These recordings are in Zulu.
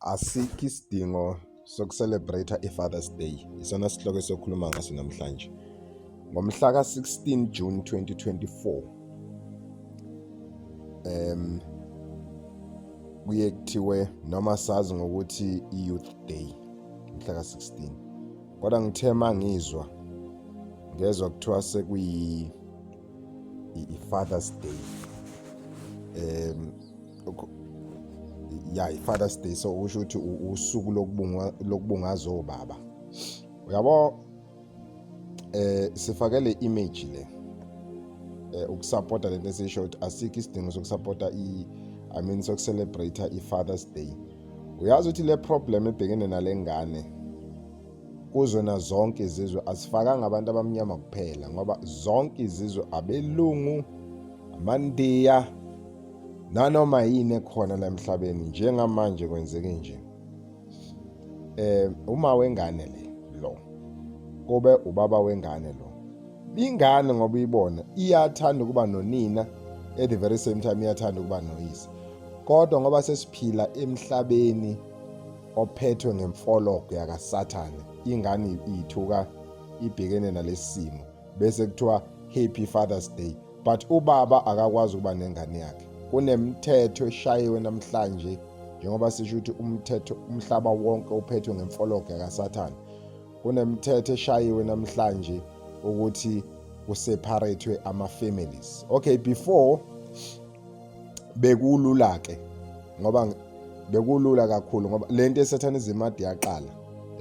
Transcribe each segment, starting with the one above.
Asikho isidingo soku-celebrate-a i-Father's Day, isona sihloko esokhuluma ngaso namhlanje. Ngomhla ka-16 June 2024, kuye kuthiwe noma sazi ngokuthi i-Youth Day mhla ka-16, kodwa ngithe mangizwa ngezwa kuthiwa sekuyi i-Father's Day. Ya, i-Father's Day, so usho ukuthi usuku lokubungaza obaba, uyabo. Sifake le image le ukusupporta lento esisho ukuthi asikho isidingo sokusupporta i I mean sokucelebrate i-Father's Day. Uyazi ukuthi le problem ebhekene nale ngane kuzona zonke izizwe, asifakanga abantu abamnyama kuphela, ngoba zonke izizwe, abelungu, amandiya, nanoma yini ekhona la emhlabeni njengamanje, kwenzeke nje. Uma wengane le lo kube ubaba wengane lo, ingane ngoba uyibona iyathanda ukuba nonina, at the very same time iyathanda ukuba noyise, kodwa ngoba sesiphila emhlabeni ophethwe ngemfologo yakaSathane, ingane ithuka ibhekene nalesi simo, bese kuthiwa Happy Father's Day, but ubaba akakwazi ukuba nengane yakhe. Kunemithetho eshayiwe namhlanje, njengoba sisho ukuthi umthetho umhlaba wonke uphethwe ngemfologo yakaSathane. Kunemithetho eshayiwe namhlanje ukuthi kuseparate ama-families. Okay, before bekulula ke, ngoba bekulula kakhulu, ngoba lento ye-satanism ade yaqala,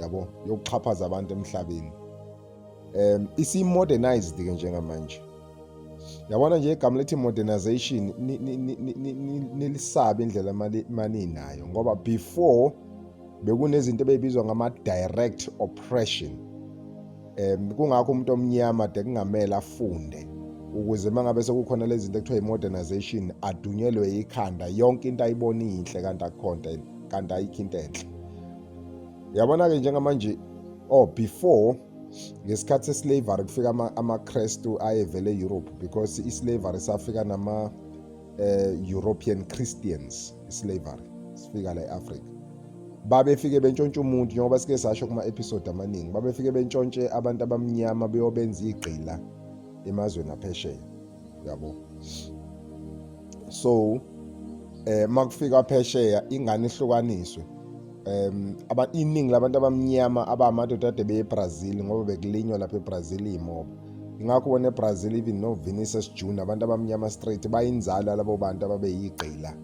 yabo, yokuxhaphaza abantu emhlabeni, isi-modernized ke njengamanje. Yabona nje, igama lethi modernization nilisabe indlela maninayo, ngoba before bekunezinto ebeyibizwa ngama-direct oppression. Kungakho umuntu omnyama de kungamele afunde, ukuze mangabe sekukhona lezi zinto ekuthiwa i-modernization adunyelwe ikhanda, yonke into ayibona iyinhle, kanti akukhonto, kanti ayikho into enhle. Uyabona-ke njengamanje, oh, before ngesikhathi se-slavery kufika amaKrestu ayevele e-Europe, because i-slavery safika nama European Christians. I-slavery sifika la e-Africa, babefike bentshontshe umuntu, njengoba sike sasho kuma-episode amaningi, babefike bentshontshe abantu abamnyama beyobenza igqila emazweni aphesheya, yabo. So makufika phesheya, ingane ihlukaniswe. Aba iningi labantu abamnyama abamadoda ade beye eBrazil, ngoba bekulinywa lapha eBrazil imoba. Ingakho ubona eBrazil even no Vinicius Junior, abantu abamnyama straight, bayinzalo labo bantu ababeyigqila.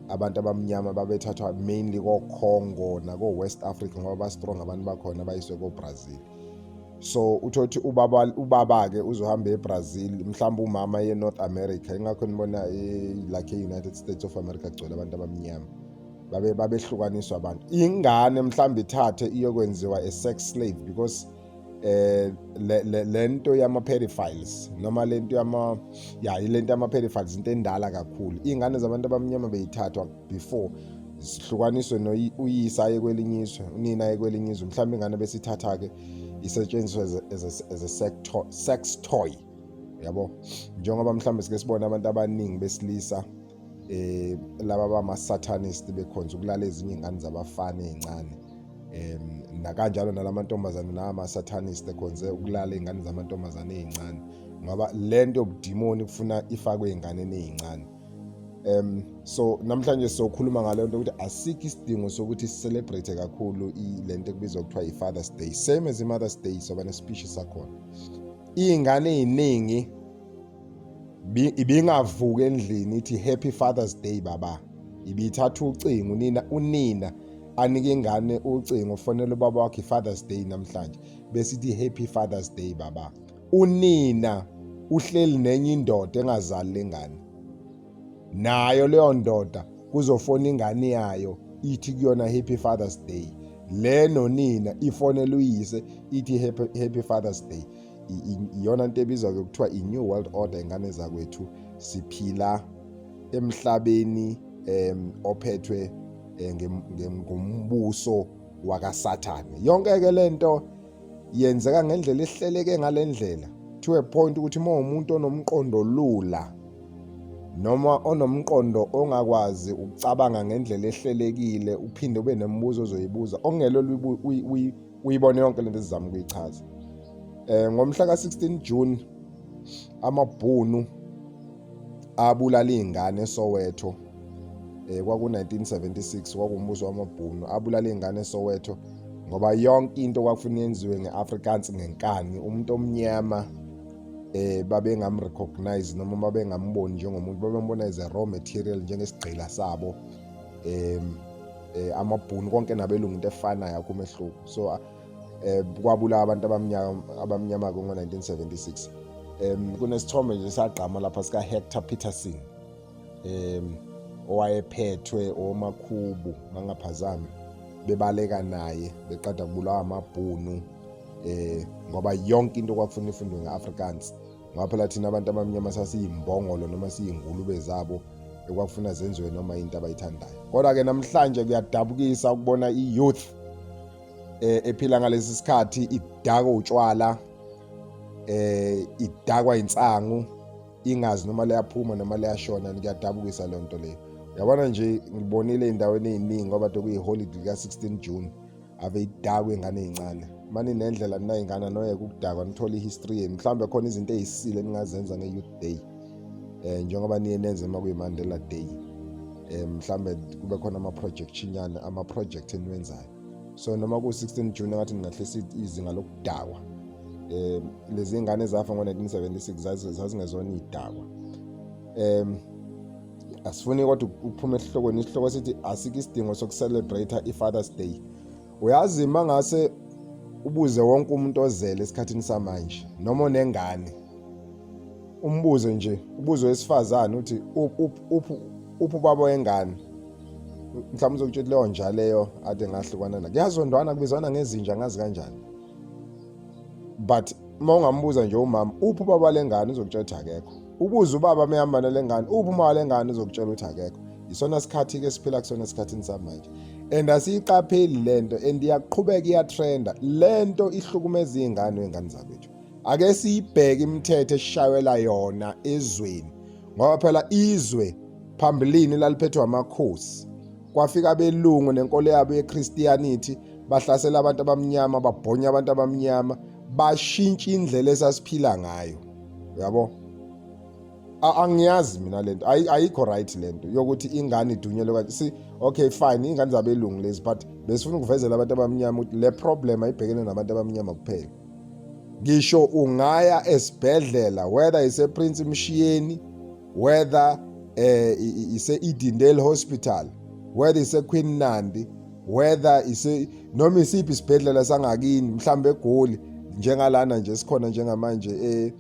Abantu abamnyama babethathwa mainly ko-Congo nako-West Africa, ngoba ba-strong abantu bakhona, bayiswe ko-Brazil. So uthothi ubaba-ke uzohamba eBrazil, mhlawumbe umama ye-North America. Ingakho nibona like e-United States of America kugcwele abantu abamnyama. Babe babehlukaniswa abantu, ingane mhlawumbe ithathe iyokwenziwa a sex slave, because le lento yama pedophiles, noma lento yama, ya, lento yama pedophiles, into endala kakhulu. Ingane zabantu abamnyama beyithathwa before zihlukaniswe, noyise aye kwelinye izwe, unina aye kwelinye izwe. Mhlawumbe ingane besithatha ke isetshenziswe as a sex toy, yabo, njengoba mhlawumbe sike sibone abantu abaningi besilisa laba bama satanist bekhonza ukulala ezinye ingane zabafana ezincane, nakanjalo nalamantombazane nama satanist ekhonze ukulala ingane zamantombazane ezincane, ngoba lento yobudimoni kufuna ifakwe einganeni ezincane. So namhlanje sokhuluma ngale nto ukuthi asikho isidingo sokuthi celebrate kakhulu lento ekubizwa kuthiwa i-Father's Day, same as i-Mother's Day. Soba nespeech sakhona. Iy'ngane ey'ningi ibingavuka endlini ithi, "Happy Father's Day, baba." Ibithatha ucingo, unina anike ingane ucingo, ufonela ubaba wakhe, "Father's Day namhlanje," bese ithi, "Happy Father's Day, baba." Unina uhleli nenye indoda engazali lengane, nayo leyo ndoda kuzofona ingane yayo ithi kuyona, "Happy Father's Day." Le nonina ifonela uyise ithi, "Happy Father's Day." Iyona nto ebizwa ke kuthiwa i-New World Order. Ingane zakwethu, siphila emhlabeni ophethwe ngumbuso wakaSathane. Yonke ke lento yenzeka ngendlela ehleleke ngalendlela, to a point ukuthi uma umuntu onomqondo lula noma onomqondo ongakwazi ukucabanga ngendlela ehlelekile, uphinde ube nemibuzo ozoyibuza okungelula uyibone yonke lento esizama ukuyichaza. Ngomhla ka-16 June amabhunu abulala iy'ngane eSoweto. Kwaku-1976, kwakuwumbuso wamabhunu abulala iy'ngane eSoweto ngoba yonke into kwakufuna yenziwe nge-Afrikaans ngenkani. Umuntu omnyama babengamrecognize noma babengamboni njengomuntu, babembona as a raw material, njengesigqila sabo. Amabhunu konke nabelungu into efanayo, akho umehluko. So kwabulawa abantu abamnyama ngo-1976. Kunesithombe nje sagqama lapha sika Hector Peterson, owayephethwe omakhubu mangaphazami, bebaleka naye beqeda kubulawa amabhunu, ngoba yonke into kwakufuna ifundwe nge-Afrikaans, ngoba phela thina abantu abamnyama sasiyimbongolo noma siyingulube zabo ekwakufuna zenziwe noma into abayithandayo. Kodwa-ke namhlanje kuyadabukisa ukubona i-youth ephila ngalesi sikhathi idakwa utshwala, idakwa insangu, ingazi noma liyaphuma noma liyashona. Kuyadabukisa leyo nto leyo. Uyabona nje, ngibonile ey'ndaweni ey'ningi ngoba kuyi-holiday lika-16 June, ave idakwe ingane ey'ncane. Mani nendlela ninay'ngane noyeke ukudakwa, nithole i-history yenu. Mhlawumbe khona izinto ey'sile ningazenza nge-Youth Day, njengoba niye nenze uma kuyi-Mandela Day. Mhlawumbe kube khona ama-project nyana, ama-project eniwenzayo. So noma ku-16 June, ngathi ningahlisa izinga lokudakwa. Lezi ngane zafa ngo-1976 zazingezona iy'dakwa. Asifuni kodwa ukuphuma esihlokweni. Isihloko sithi asikho isidingo sokucelebrate i-Father's Day. Uyazi, mangase ubuze wonke umuntu ozele esikhathini samanje noma onengane, umbuze nje, ubuze wesifazane uthi, "Uphi ubaba wengane?" Mhlawumbe uzokutshela leyo nja leyo ade ngahlukana na kuyazondwana, kubizwana ngezinja, ngazi kanjani. But uma ungambuza nje umama, "Uphi ubaba lengane?" uzokutshela ukuthi akekho. Ubuze ubaba mehamba nalengane, "Uphi uma lengane?" uzokutshela ukuthi akekho. Isona sikhathi-ke siphila kusona esikhathini samanje, and asiyiqapheli lento, and iyaqhubeka iyatrenda lento, ihlukumeza iy'ngane wey'ngane zakwethu. Ake siyibheke imithetho esishayela yona ezweni, ngoba phela izwe phambilini laliphethwe amakhosi. Kwafika abelungu nenkolo yabo ye-Christianity, bahlasela abantu abamnyama, babhonya abantu abamnyama, bashintsha indlela esasiphila ngayo, uyabo. Angiyazi mina lento, ayikho right lento yokuthi ingane idunyelwe kanje. Si okay, fine, ingane zabelungu lezi, but besifuna ukuvezela abantu abamnyama ukuthi le problem ayibhekene nabantu abamnyama kuphela. Ngisho ungaya esibhedlela, whether ise Prince Mshiyeni, whether ise Edendale Hospital, whether ise Queen Nandi, whether ise noma isiphi isibhedlela sangakini, mhlambe eGoli njengalana nje sikhona njengamanje,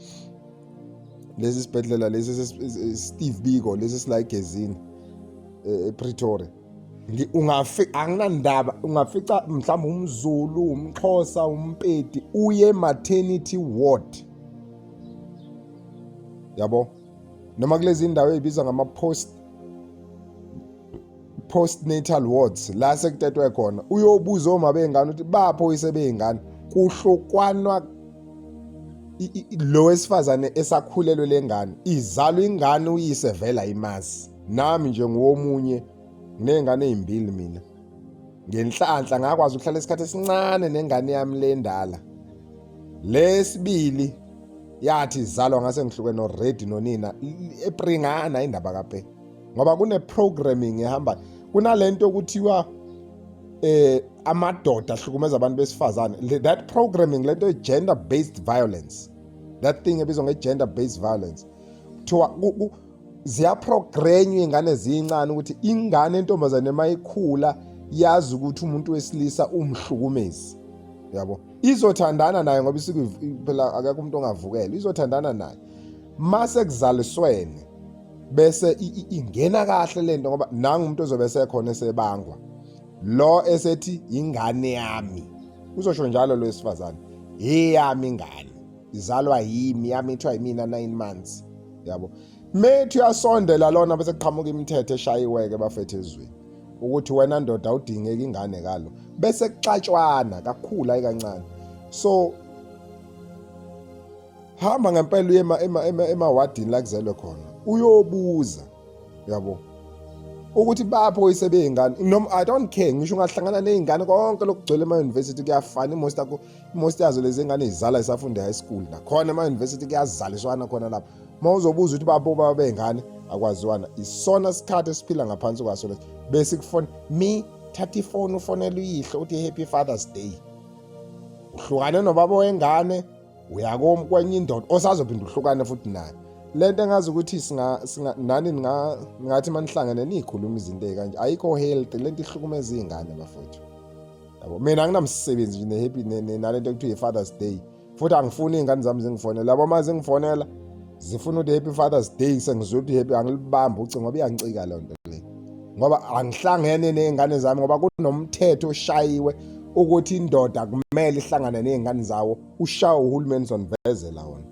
lesi sibhedlela lesi Steve Biko, lesi sila eGezini, ePretoria, ungafika, anginandaba, ungafica mhlawumbe umZulu, umXhosa, umPedi, uye maternity ward, yabo, noma kulezi indawo ezibizwa ngama postnatal wards la sekutetwe khona, uyobuza oma bengane ukuthi bapho oyise beyingane. Kuhlukwanwa lo wesifazane esakhulelwe lengane, izalwa ingane uyise vela imazi. Nami nje nguwomunye, nginey'ngane ey'mbili mina. Ngenhlanhla ngakwazi ukuhlala isikhathi esincane nengane yami le ndala. Lesibili yathi izalwa ngase ngihlukene already nonina epringana indaba kape, ngoba kune-programming ehamba kunalento okuthiwa amadoda ahlukumeza abantu besifazane. That programming, lento gender based violence, that thing ebizwa nge-gender based violence, kuthiwa ziyaprogranywa iy'ngane ziyincane ukuthi ingane entombazane mayikhula yazi ukuthi umuntu wesilisa umhlukumezi, yabo. Izothandana naye ngoba isuke phela akekho umuntu ongavukela, izothandana naye mase kuzaliswene, bese ingena kahle lento, ngoba nangu umuntu ozobe esekhona esebangwa lo esethi ingane yami. Uzosho njalo lo wesifazane, "Eyami ingane izalwa yimi, yami ithiwa yimina 9 months," yabo. Methi uyasondela lona, bese kuqhamuka imithetho eshayiweke bafethu ezweni ukuthi wena ndoda awudingeki ingane kalo, bese kuxatshwana kakhulu, ayi kancane. So hamba ngempela uye emawadini la kuzelwe khona. Uyobuza, yabo, ukuthi bapho oyise bey'ngane noma I don't care. Ngisho ungahlangana ney'ngane konke lokugcwele ema-university kuyafana. I-most akho, most yazo lezi ngane izala isafunda high school, nakhona ema-university kuyazaliswana khona lapho. Uma uzobuza ukuthi babo baba bey'ngane, akwaziwana. Isona sikhathi esiphila ngaphansi kwaso leso. Bese kufona mi, thatha ifoni ufonele uyihlo uthi happy Father's Day. Uhlukane nobaba wengane, uya kwenye indoda osazophinda uhlukane futhi naye. Lento engazi ukuthi singa singa nani ningathi manihlangene niyikhuluma izinto ezikanje, ayikho healthy lento, ihlukumeza izingane bafowethu, yabo. Mina anginamsebenzi nje ne-happy nalento ekuthiwa i-Father's Day, futhi angifuni iy'ngane zami zingifonela, yabo. Uma zingifonela zifuna ukuthi happy Father's Day, sengizwe ukuthi happy, angilibambi ucingo ngoba iyancika leyo nto le, ngoba angihlangene ney'ngane zami, ngoba kunomthetho oshayiwe ukuthi indoda kumele ihlangane ney'ngane zawo. Ushawe uhulumeni, sonivezela wona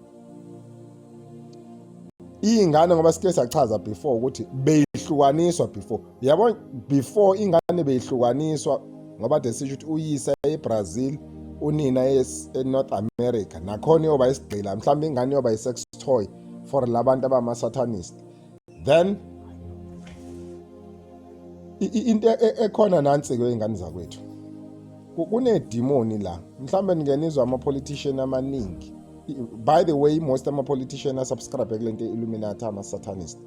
iy'ngane, ngoba sike sachaza before ukuthi beyihlukaniswa before, yabo. Before ingane beyihlukaniswa ngoba de sisho ukuthi uyise eBrazil, unina eNorth America, nakhona iyoba isigqila, mhlawumbe ingane iyoba i-sex toy for labantu abama-satanist. Then into ekhona nansi-ke, ey'ngane zakwethu, kunedimoni la. Mhlawumbe ningenizwa ama-politician amaningi. By the way, most ama-politician asubscribe kule nto e-Illuminati, ama-satanist.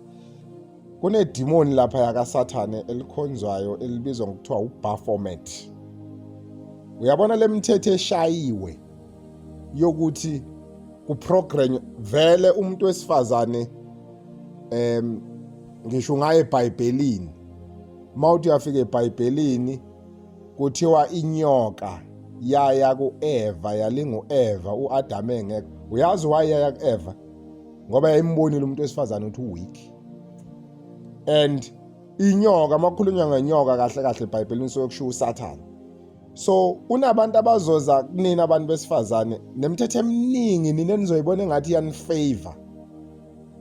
Kunedimoni lapha yakasathane elikhonzwayo elibizwa ngokuthiwa uBaphomet. Uyabona le mithetho eshayiwe yokuthi kuprogram vele umuntu wesifazane, ngisho ngaye eBhayibhelini, mawuthi uyafika eBhayibhelini kuthiwa inyoka yaya kuEva, yalinga uEva uAdam engekho. Uyazi why yaya kuEva? Ngoba yayimbonile umuntu wesifazane ukuthi uweak. And inyoka, makukhulunywa ngenyoka kahle kahle eBhayibhelini, sokushiwo uSathane. So kunabantu abazoza kunina abantu besifazane nemithetho eminingi nina enizoyibona engathi iyanifavor,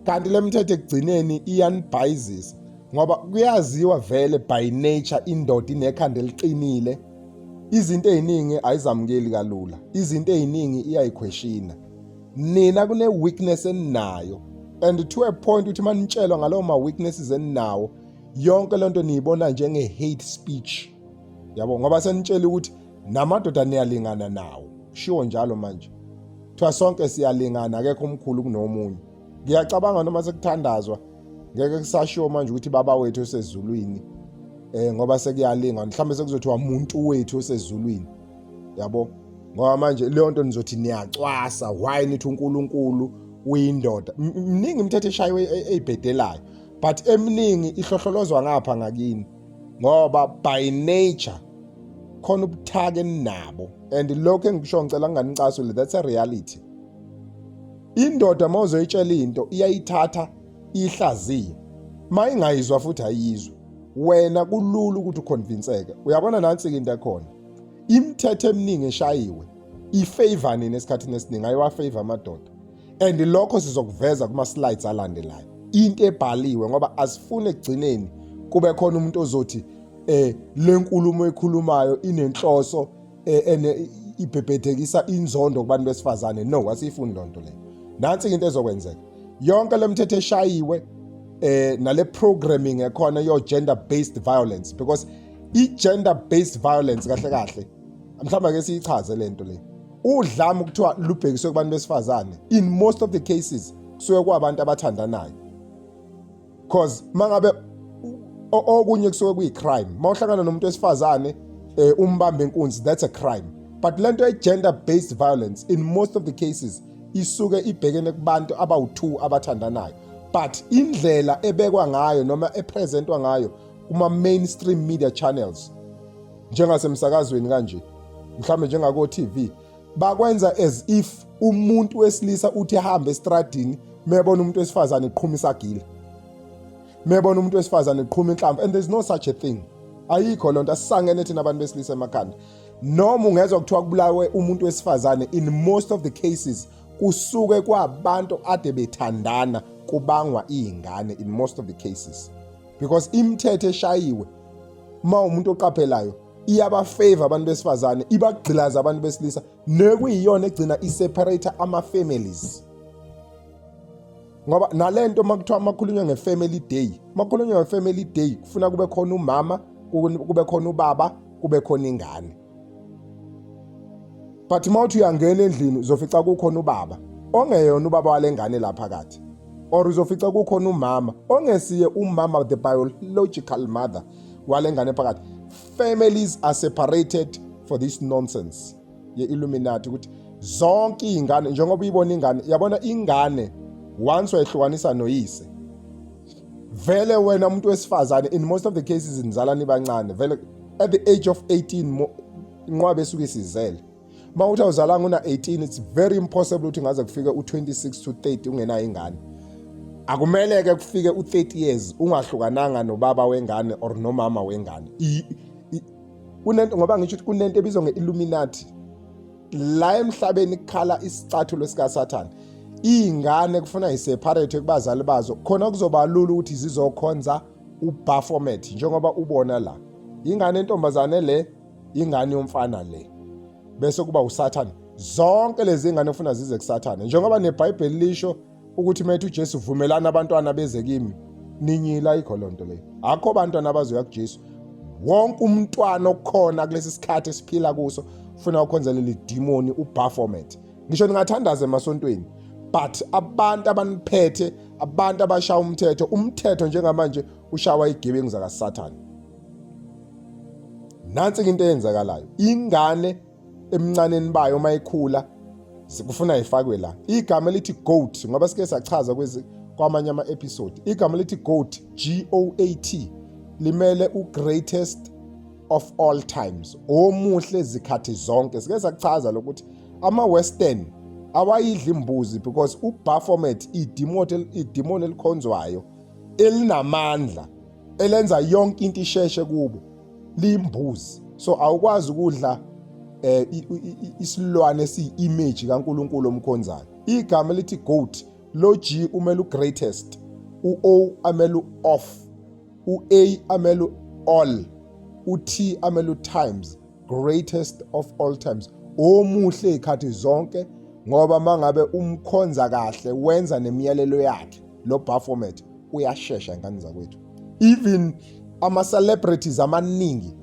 kanti le mithetho ekugcineni iyanibhayizisa, ngoba kuyaziwa vele by nature indoda inekhanda eliqinile, izinto ey'ningi ayizamukeli kalula, izinto ey'ningi iyayiquestiona. Nina kune-weakness eninayo, and to a point ukuthi uma nitshelwa ngalawo ma-weaknesses eninawo, yonke le nto niyibona njenge-hate speech, yabo, ngoba senitshela ukuthi namadoda niyalingana nawo. Kushiwo njalo manje, kuthiwa sonke siyalingana, akekho omkhulu kunomunye. Ngiyacabanga noma sekuthandazwa ngeke kusashiwo manje ukuthi baba wethu osezulwini, ngoba sekuyalingwa. Mhlawumbe sekuzothiwa muntu wethu osezulwini, yabo, ngoba manje leyo nto nizothi niyacwasa. Why nithi uNkulunkulu uyindoda? Mningi imithetho eshayiwe eyibhedelayo, but eminingi ihlohlolozwa ngapha ngakini, ngoba by nature khona ubuthaka eninabo. And lokho engikusho, ngicela nginganicasule, that's a reality. Indoda uma uzoyitshela into iyayithatha ihlaziye, uma ingayizwa futhi ayizwe. Wena kulula ukuthi uconvinceke. Uyabona, nansi-ke into ekhona: imithetho eminingi eshayiwe ifavor nini esikhathini esiningi, ayiwafavor amadoda, and lokho sizokuveza kuma-slides alandelayo, into ebhaliwe, ngoba asifuni ekugcineni kube khona umuntu ozothi le nkulumo ekhulumayo inenhloso ene ibhebhethekisa inzondo kubantu besifazane. No, asiyifuni lonto leyo. Nansi into ezokwenzeka: yonke le mithetho eshayiwe nale programming ekhona yo gender based violence, because i gender based violence kahle kahle, mhlawumbe ake siyichaze lento le. Udlame kuthiwa lubhekiswe kubantu besifazane, in most of the cases kusuke kwabantu abathandanayo, cause mangabe okunye kusuke kuyi-crime mawuhlangana nomuntu wesifazane umbambe inkunzi, that's a crime. But lento ye-gender based violence in most of the cases isuke ibhekene kubantu abawu-2 abathandanayo, but indlela ebekwa ngayo noma epresentwa ngayo kuma-mainstream media channels, njengasemsakazweni kanje, mhlawumbe njengako-TV, bakwenza as if umuntu wesilisa uthi ehambe estradini, mebona umuntu wesifazane eqhuma isagila, mebona umuntu wesifazane eqhuma inhlamvu, and there's no such a thing. Ayikho lonto, asisangene thina abantu besilisa emakhanda. Noma ungezwa kuthiwa kubulawe umuntu wesifazane, in most of the cases kusuke kwabantu ade bethandana, kubangwa iy'ngane in most of the cases, because imithetho eshayiwe, uma umuntu oqaphelayo, iyabafavor abantu besifazane, ibagqilaza abantu besilisa, nekuyiyona egcina iseparate ama-families. Ngoba nalento makuthiwa makhulunywa nge-family day, makhulunywa nge-family day kufuna kube khona umama, kube khona ubaba, kube khona ingane. But uma uthi uyangena endlini uzofica kukhona ubaba ongeyona ubaba walengane lapha phakathi, or uzofica kukhona umama ongesiye umama, the biological mother walengane phakathi. Families are separated for this nonsense ye-Illuminati, ukuthi zonke iy'ngane, njengoba uyibona ingane, yabona ingane once wayihlukanisa noyise, vele wena umuntu wesifazane, in most of the cases nizala nibancane vele, at the age of 18 inqwaba esuke isizele. Uma uthi awuzalanga una-18, it's very impossible ukuthi ngaze kufike u-26 to 30 ungenayo ingane. Akumele-ke kufike u-30 years ungahlukananga nobaba wengane or nomama wengane. Kunento, ngoba ngisho ukuthi kunento ebizwa nge-Illuminati la emhlabeni, kukhala isicathulo sikaSathane. Iy'ngane kufuna yi-separate kubazali bazo, khona kuzoba lula ukuthi zizokhonza uBaphomet. Njengoba ubona la, ingane entombazane le, ingane yomfana le, bese kuba uSathane. Zonke lezi ngane ufuna zize kuSathane, njengoba neBhayibheli lisho ukuthi methu uJesu, "Vumelana abantwana beze kimi." Ninyila ayikho lonto leyo, akho bantwana abazoya kuJesu. Wonke umntwana okhona kulesi sikhathi esiphila kuso ufuna ukhonza leli demoni uBaphomet. Ngisho ningathandaza emasontweni, but abantu abaniphethe, abantu abashaya umthetho, umthetho njengamanje ushawa igebengu zakaSathane. Nansi into eyenzakalayo, ingane emncaneni bayo uma ikhula kufuna ifakwe la igama elithi goat, ngoba sike sachaza kwezi kwamanye ama-episode, igama elithi goat, G O A T, limele u-greatest of all times, omuhle zikhathi zonke. Sike sakuchaza lokuthi ama-western awayidli imbuzi because uBaphomet idimoni elikhonzwayo elinamandla elenza yonke into isheshe kubo liyimbuzi. So awukwazi ukudla isilwane esiyi-image kaNkuluNkulu omkhonzayo. Igama elithi goat, lo G umele u-greatest, u-O amele u-off, u-A amele all, u-T amele u-times, greatest of all times, omuhle izikhathi zonke, ngoba mangabe umkhonza kahle, wenza nemiyalelo yakhe lo Baphomet, uyashesha, ingane zakwethu. Even ama celebrities amaningi,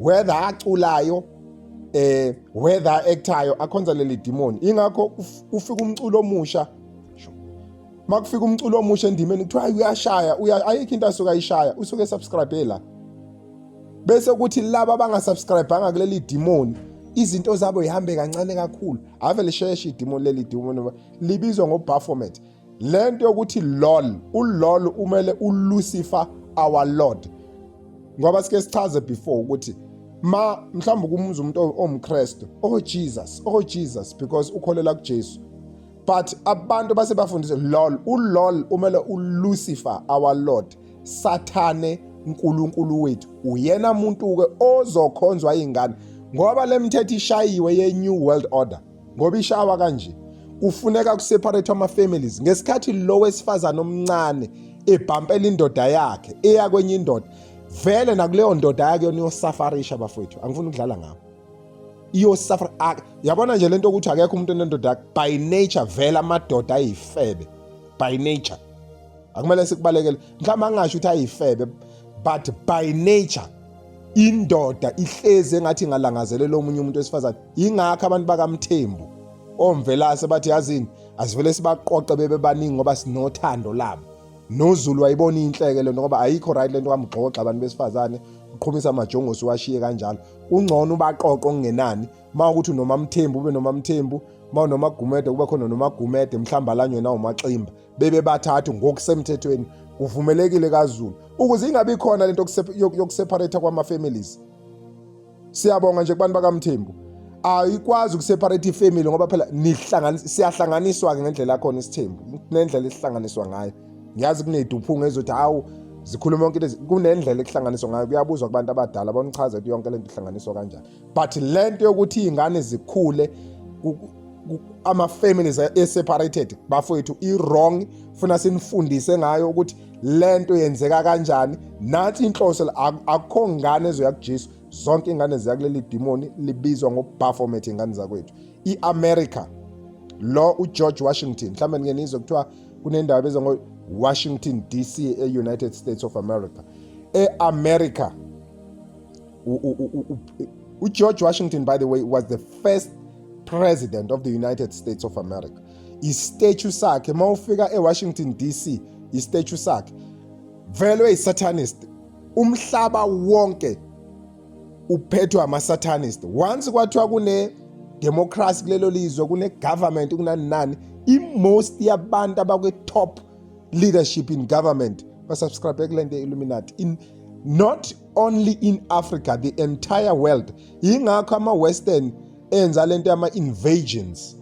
whether aculayo, whether actayo, akhonza leli demon. Ingakho ufika umculo omusha, makufika umculo omusha endimeni kuthiwa uyashaya, uya, ayikho into asuka ayishaya, usuke subscribe la, bese kuthi laba abangasubscribanga kuleli demon izinto zabo ihambe kancane kakhulu. Ave lisheshe idemon, leli demon libizwa ngoBaphomet. Lento yokuthi lol, ulol umele uLucifer our Lord, ngoba sike sichaze before ukuthi ma mhlawumbe kumuza umuntu owumKristu, "Oh Jesus, oh Jesus," because ukholela kuJesu, but abantu base bafundise lol. Ulol umele uLucifer our Lord, Sathane uNkulunkulu wethu. Uyena umuntu ke ozokhonzwa ingane, ngoba lemithetho ishayiwe ye New World Order. Ngoba ishawa kanje, kufuneka kuseparate ama families. Ngesikhathi lo wesifazana omncane ebhampela indoda yakhe eya kwenye indoda, vele nakuleyo ndoda yakhe yona iyosafarisha. Bafowethu, angifuni ukudlala ngawo, iyosuffer. Yabona nje lento ukuthi akekho umuntu onendoda by nature, vele amadoda ayifebe by nature, akumele sikubalekele. Mhlawumbe angasho ukuthi ayifebe, but by nature indoda ihlezi engathi ingalangazelela omunye umuntu wesifazane. Ingakho abantu bakaMthembu omvelase bathi, "Yazini, asivele sibaqoqe bebe baningi ngoba sinothando labo." NoZulu wayibona inhleke lento, ngoba ayikho right lento kamgxoxa abantu besifazane, uqhumisa amajongosi washiye kanjalo. Ungcono ubaqoqo okungenani uma ukuthi unoMamthembu ube noMamthembu, uma unoMagumede kube khona noMagumede, mhlawumbe alanywe nawo uMaximba, bebe bathathu ngokusemthethweni, kuvumelekile kaZulu, ukuze ingabi khona lento yokuseparate kwama-families. Siyabonga nje kubantu bakaMthembu. Ayikwazi ukuseparate ifamily ngoba phela nihlanganisa, siyahlanganiswa-ke ngendlela yakhona isithembu, kunendlela esihlanganiswa ngayo. Ngiyazi kuneyiduphunga ezothi hawu, zikhuluma yonke into. Kunendlela ekuhlanganiswa ngayo, kuyabuzwa kubantu abadala, bonichaza ukuthi yonke lento ihlanganiswa kanjani. But lento yokuthi iy'ngane zikhule ama-families e-separated, bafowethu, i-wrong. Funa sinifundise ngayo ukuthi lento yenzeka kanjani. Nathi inhloso, akukho ngane ezoya kuJesu, zonke ingane ziya kuleli demoni libizwa ngoBaphomet, ingane zakwethu. I-America, lo uGeorge Washington, mhlawumbe nike nizwe kuthiwa Kunendawo ebizwa ngo-Washington DC e-United States of America. E-America uGeorge Washington, by the way, was the first president of the United States of America. I-statue sakhe, uma ufika eWashington DC, i-statue sakhe vele uyi-satanist. Umhlaba wonke uphethwe ama-satanist. Once kwathiwa kune democracy kulelo lizwe, kune government, kunani nani, i-most yabantu abakwi-top leadership in government basubscribe kule nto ye-Illuminati, in not only in Africa, the entire world. Yingakho ama-Western enza lento yama-invasions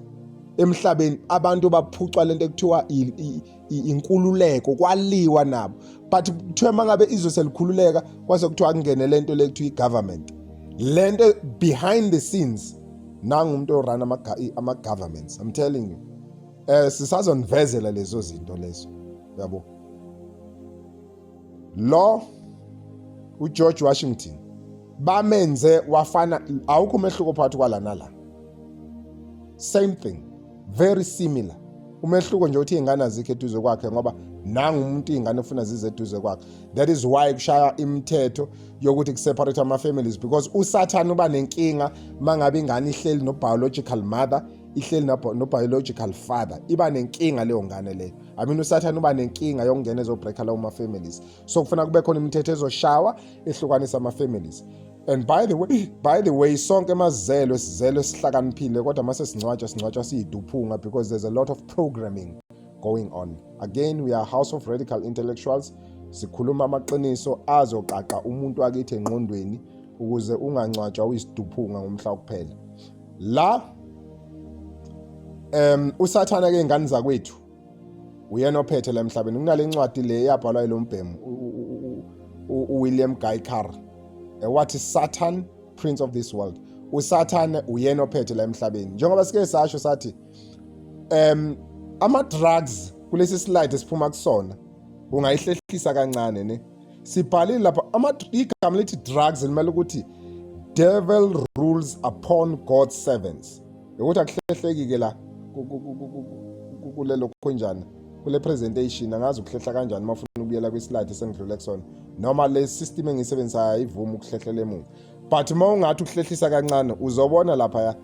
emhlabeni, abantu baphucwa lento ekuthiwa inkululeko, kwaliwa nabo. But kuthiwa mangabe izwe selikhululeka, kwase kuthiwa kungene lento le kuthiwa i-government, lento behind the scenes. Nangu umuntu orun ama-governments, I'm telling you. Sisazonivezela lezo zinto lezo, yabo. Lo uGeorge Washington bamenze wafana, awukho umehluko phakathi kwala nala, same thing, very similar. Umehluko nje uthi iy'ngane azikho eduze kwakhe, ngoba nangu umuntu iy'ngane efuna zize eduze kwakhe. That is why kushaya imithetho yokuthi kuseparate ama-families, because uSathane uba nenkinga uma ngabe ingane ihleli no-biological mother, ihleli no-biological father, iba nenkinga leyo ngane leyo. I mean, uSathane uba nenkinga yokungena ezobreaka lawo ma-families, so kufuna kube khona imithetho ezoshawa ehlukanisa ama-families. And by the way, sonke masizelwe sizelwe sihlakaniphile, kodwa mase singcwatshwa singcwatshwa siyiduphunga, because there's a lot of programming going on. Again, we are house of radical intellectuals. Sikhuluma amaqiniso azoqaqa umuntu wakithi engqondweni ukuze ungangcwatshwa uyisiduphunga ngomhla wokuphela. La uSathana ke, ingane zakwethu, uyena ophethe la emhlabeni. Kunale ncwadi le yabhalwa yilo mbhemu uWilliam Guy Carr, wathi "Satan, Prince of this World". USathane uyena ophethe la emhlabeni, njengoba sike sasho sathi ama drugs kulesi slide esiphuma kusona, ungayihlehlisa kancane ne, sibhalile lapha ama igama lithi drugs limele ukuthi devil rules upon God's servants, ukuthi akuhlehleki ke la kulelo khonjana kule presentation. Angazi ukuhlehla kanjani uma ufuna ukubuyela kwi-slide esengidlule kusona, noma le system engiyisebenzisayo ayivumi ukuhlehlela emuva, but uma ungathi ukuhlehlisa kancane uzobona lapha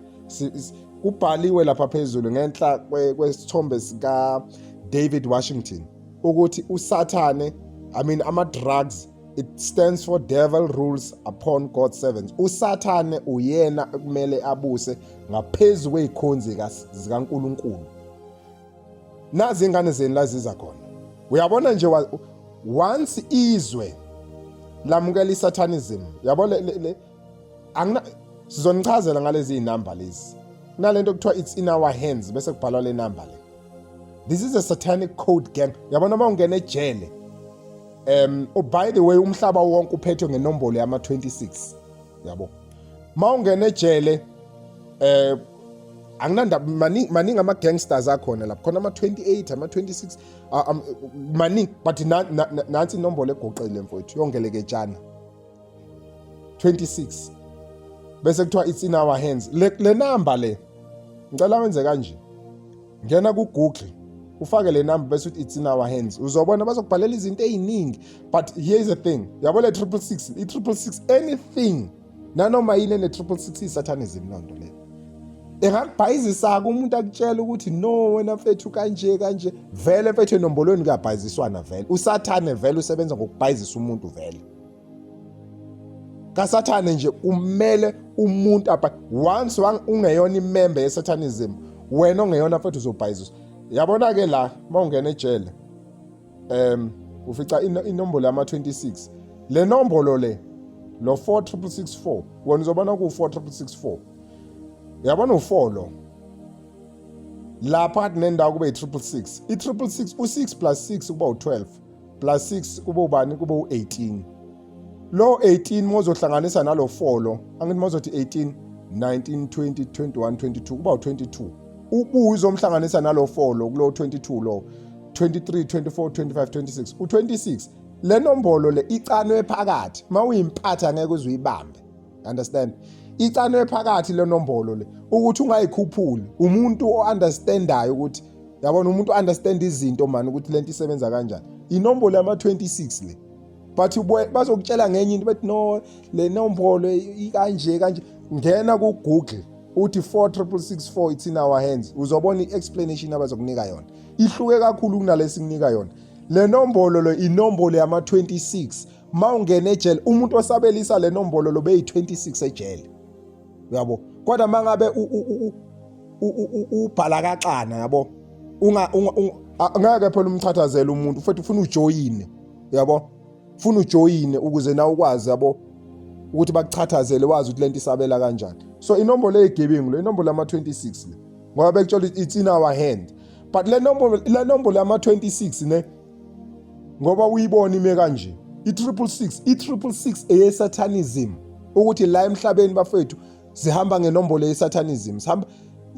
kubhaliwe lapha phezulu ngenhla kwesithombe sika David Washington ukuthi uSathane, I mean, ama drugs, it stands for devil rules upon God's servants. USathane uyena okumele abuse ngaphezulu kwezikhonzi zikaNkuluNkulu. Nazi ingane zenu la ziza khona, uyabona nje, once izwe lamukela isatanism, yabo, le angina sizonichazela ngalezi inamba lezi, kunalento kuthiwa "It's in our hands", bese kubhalwa le number le. This is a satanic code gang, yabona. Uma ungena ejele, oh, by the way, umhlaba wonke uphethwe ngenombolo yama 26, yabo. Uma ungena ejele, anginandaba, maningi maningi ama gangsters akhona lapho khona, ama 28, ama 26, maningi, but nansi inombolo egoqile, mfowethu, yongeleketshana 26, bese kuthiwa "It's in our hands". Le number le, ngicela wenze kanje, ngena ku Google, ufake le number, bese uthi "It's in our hands", uzobona bazokubhalela izinto eziningi. But here is the thing, yabo, le 666, i 666, anything nanoma yini ene 666 isatanism. Loo nto leyo engakubhayizisa-ke umuntu akutshela ukuthi no, wena mfethu, kanje kanje, vele mfethu enombolweni kuyabhayiziswana vele. USathane vele usebenza ngokubhayizisa umuntu vele kaSathane nje, umele umuntu apha. Once ungeyona imember yesatanism, wena ongeyona mfethu, uzobhayiziswa. Yabona-ke la, uma ungena ejele, ufica inombolo yama-26. Le nombolo le, lo 4664, wena uzobona ku-4664, yabona, u-4 lo la phakathi nendawo kube i-666. I-666, u-6 plus 6 kuba u-12, plus 6 kube ubani? Kube u-18. Lo 18 mozohlanganisa nalo 4 lo, angithi mozothi 18, 19, 20, 21, 22, kuba u22. Ubuye uzomhlanganisa nalo 4 lo kulo 22 lo, 23, 24, 25, 26, u26. Le nombolo le icanwe phakathi, mawuyimpatha ngeke uze uyibambe, understand? Icanwe phakathi le nombolo le ukuthi ungayikhuphuli. Umuntu o-understandayo ukuthi Yabona, umuntu understand izinto mani, ukuthi lento isebenza kanjani. Inombolo yama-26 le, but bazokutshela ngenye into, bethi no, le nombolo ikanje kanje. Ngena ku-Google, uthi 46664, it's in our hands, uzobona i-explanation abazokunika yona, ihluke kakhulu kunalesi kunika yona. Le nombolo lo, inombolo yama-26. Ma ungena ejele, umuntu osabelisa le nombolo lo beyi-26 ejele, uyabo. Kodwa mangabe ubhala kaxana, yabo, unga ngeke phela umchathazele umuntu, futhi ufuna ujoyine, uyabo, ufuna ujoyine ukuze nawe ukwazi, yabo, ukuthi bakuchathazele, wazi ukuthi lento isabela kanjani. So inombolo eyigebengu le, inombolo yama-26 le, ngoba bekutshela it's in our hand. But le nombolo yama-26 ne, ngoba uyibona ime kanje, i-666, i-666 eyesatanism, ukuthi la emhlabeni, bafethu, sihamba ngenombolo yesatanism, sihamba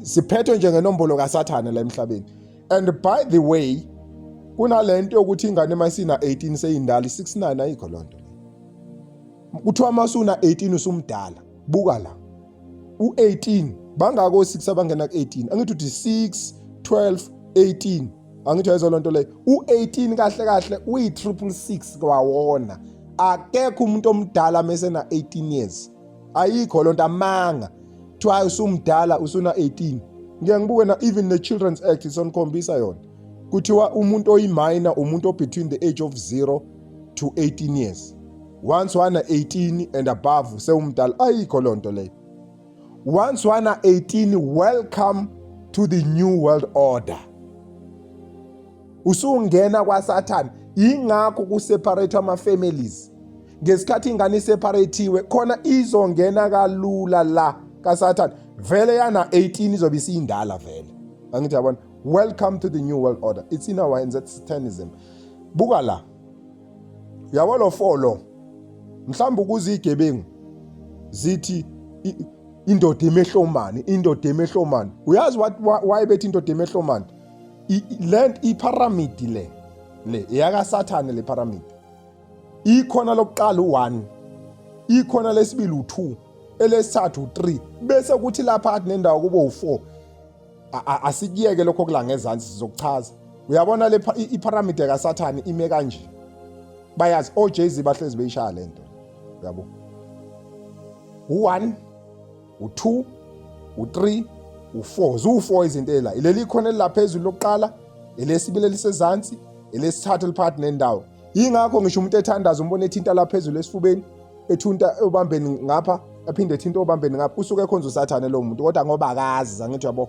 siphethwe nje ngenombolo kaSathane la emhlabeni. And by the way, kunalento yokuthi ingane mayisina 18 seyindala, i-69, ayikho lonto. Kuthiwa masuna 18 usumdala. Buka la, u-18 bangako 6 abangena ku-18, angithi uthi 6, 12, 18, angithi uyayizwa lonto leyo? U-18 kahle kahle uyi-666 kwawona. Akekho umuntu omdala mesena 18 years, ayikho lonto, amanga. Kuthiwa usumdala usuna 18. Ngeke ngibuke na even the Children's Act isonikhombisa yona, kuthiwa umuntu oyi-minor umuntu o-between the age of 0 to 18 years. Once wana 18 and above, sewumdala. Ayikho lonto leyo. Once wana 18, welcome to the new world order, usungena kwaSathane. Ingakho kuseparate ama-families. Ngesikhathi ingane iseparatiwe khona, izongena kalula la kaSathane. Vele yana 18 izobe isiyindala vele, angithi yabona? Welcome to the new world order, it's in our hands, that's satanism. Buka la, uyabo lo 4 lo, mhlawumbe ukuze igebengu zithi indoda emehlomani, indoda emehlomani. Uyazi what, why bethi indoda emehlomani? Le ipyramid le eyakaSathane. Le pyramid, ikhona lokuqala u1, ikhona lesibili u2, elesithathu u3, bese kuthi lapha athi nendawo kube u4. Asikuyeke lokho kula ngezansi, sizokuchaza. Uyabona le ipyramid kaSathane ime kanje, bayazi oJay-Z, bahlezi beyishaya lento, uyabo. U1, u2, u3, u4, ziwu4 izinto ela. Leli khona elilaphezulu lokuqala, elesibili elisezansi, elesithathu eliphakathi nendawo. Yingakho ngisho umuntu ethandaza, umbona ethinta laphezulu esifubeni, ethunta obambeni ngapha, aphinde ethinta obambeni ngapha, usuke ekhonza uSathane lo muntu, kodwa ngoba akazi, angithi yabo,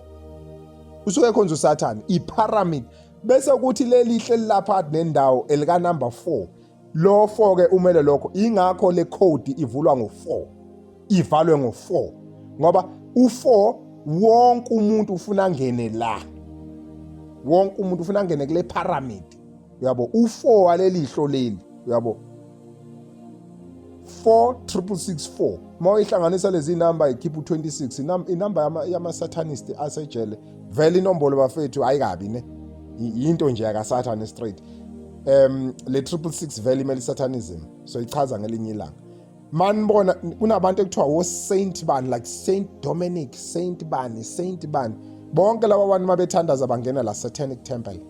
usuke ekhonza uSathane, ipyramid. Bese kuthi lelihle elilapha nendawo elika number 4, lo 4 ke umele lokho. Ingakho le code ivulwa ngo4, ivalwe ngo4, ngoba u4 wonke umuntu ufuna angene la, wonke umuntu ufuna angene kule pyramid, uyabo. U4 walelihlo leli, uyabo, 46664, uma uyihlanganisa lezi namba ikhipha u26, inamba yama-satanist asejele. Vele inombolo, bafethu, ayikabi ne, yinto nje yakaSathane straight. Le 666 vele imele satanism, so ichaza ngelinye ilanga. Manibona kunabantu ekuthiwa wo Saint bani, like Saint Dominic, Saint bani, Saint bani, bonke laba bantu mabethandaza bangena la satanic temple.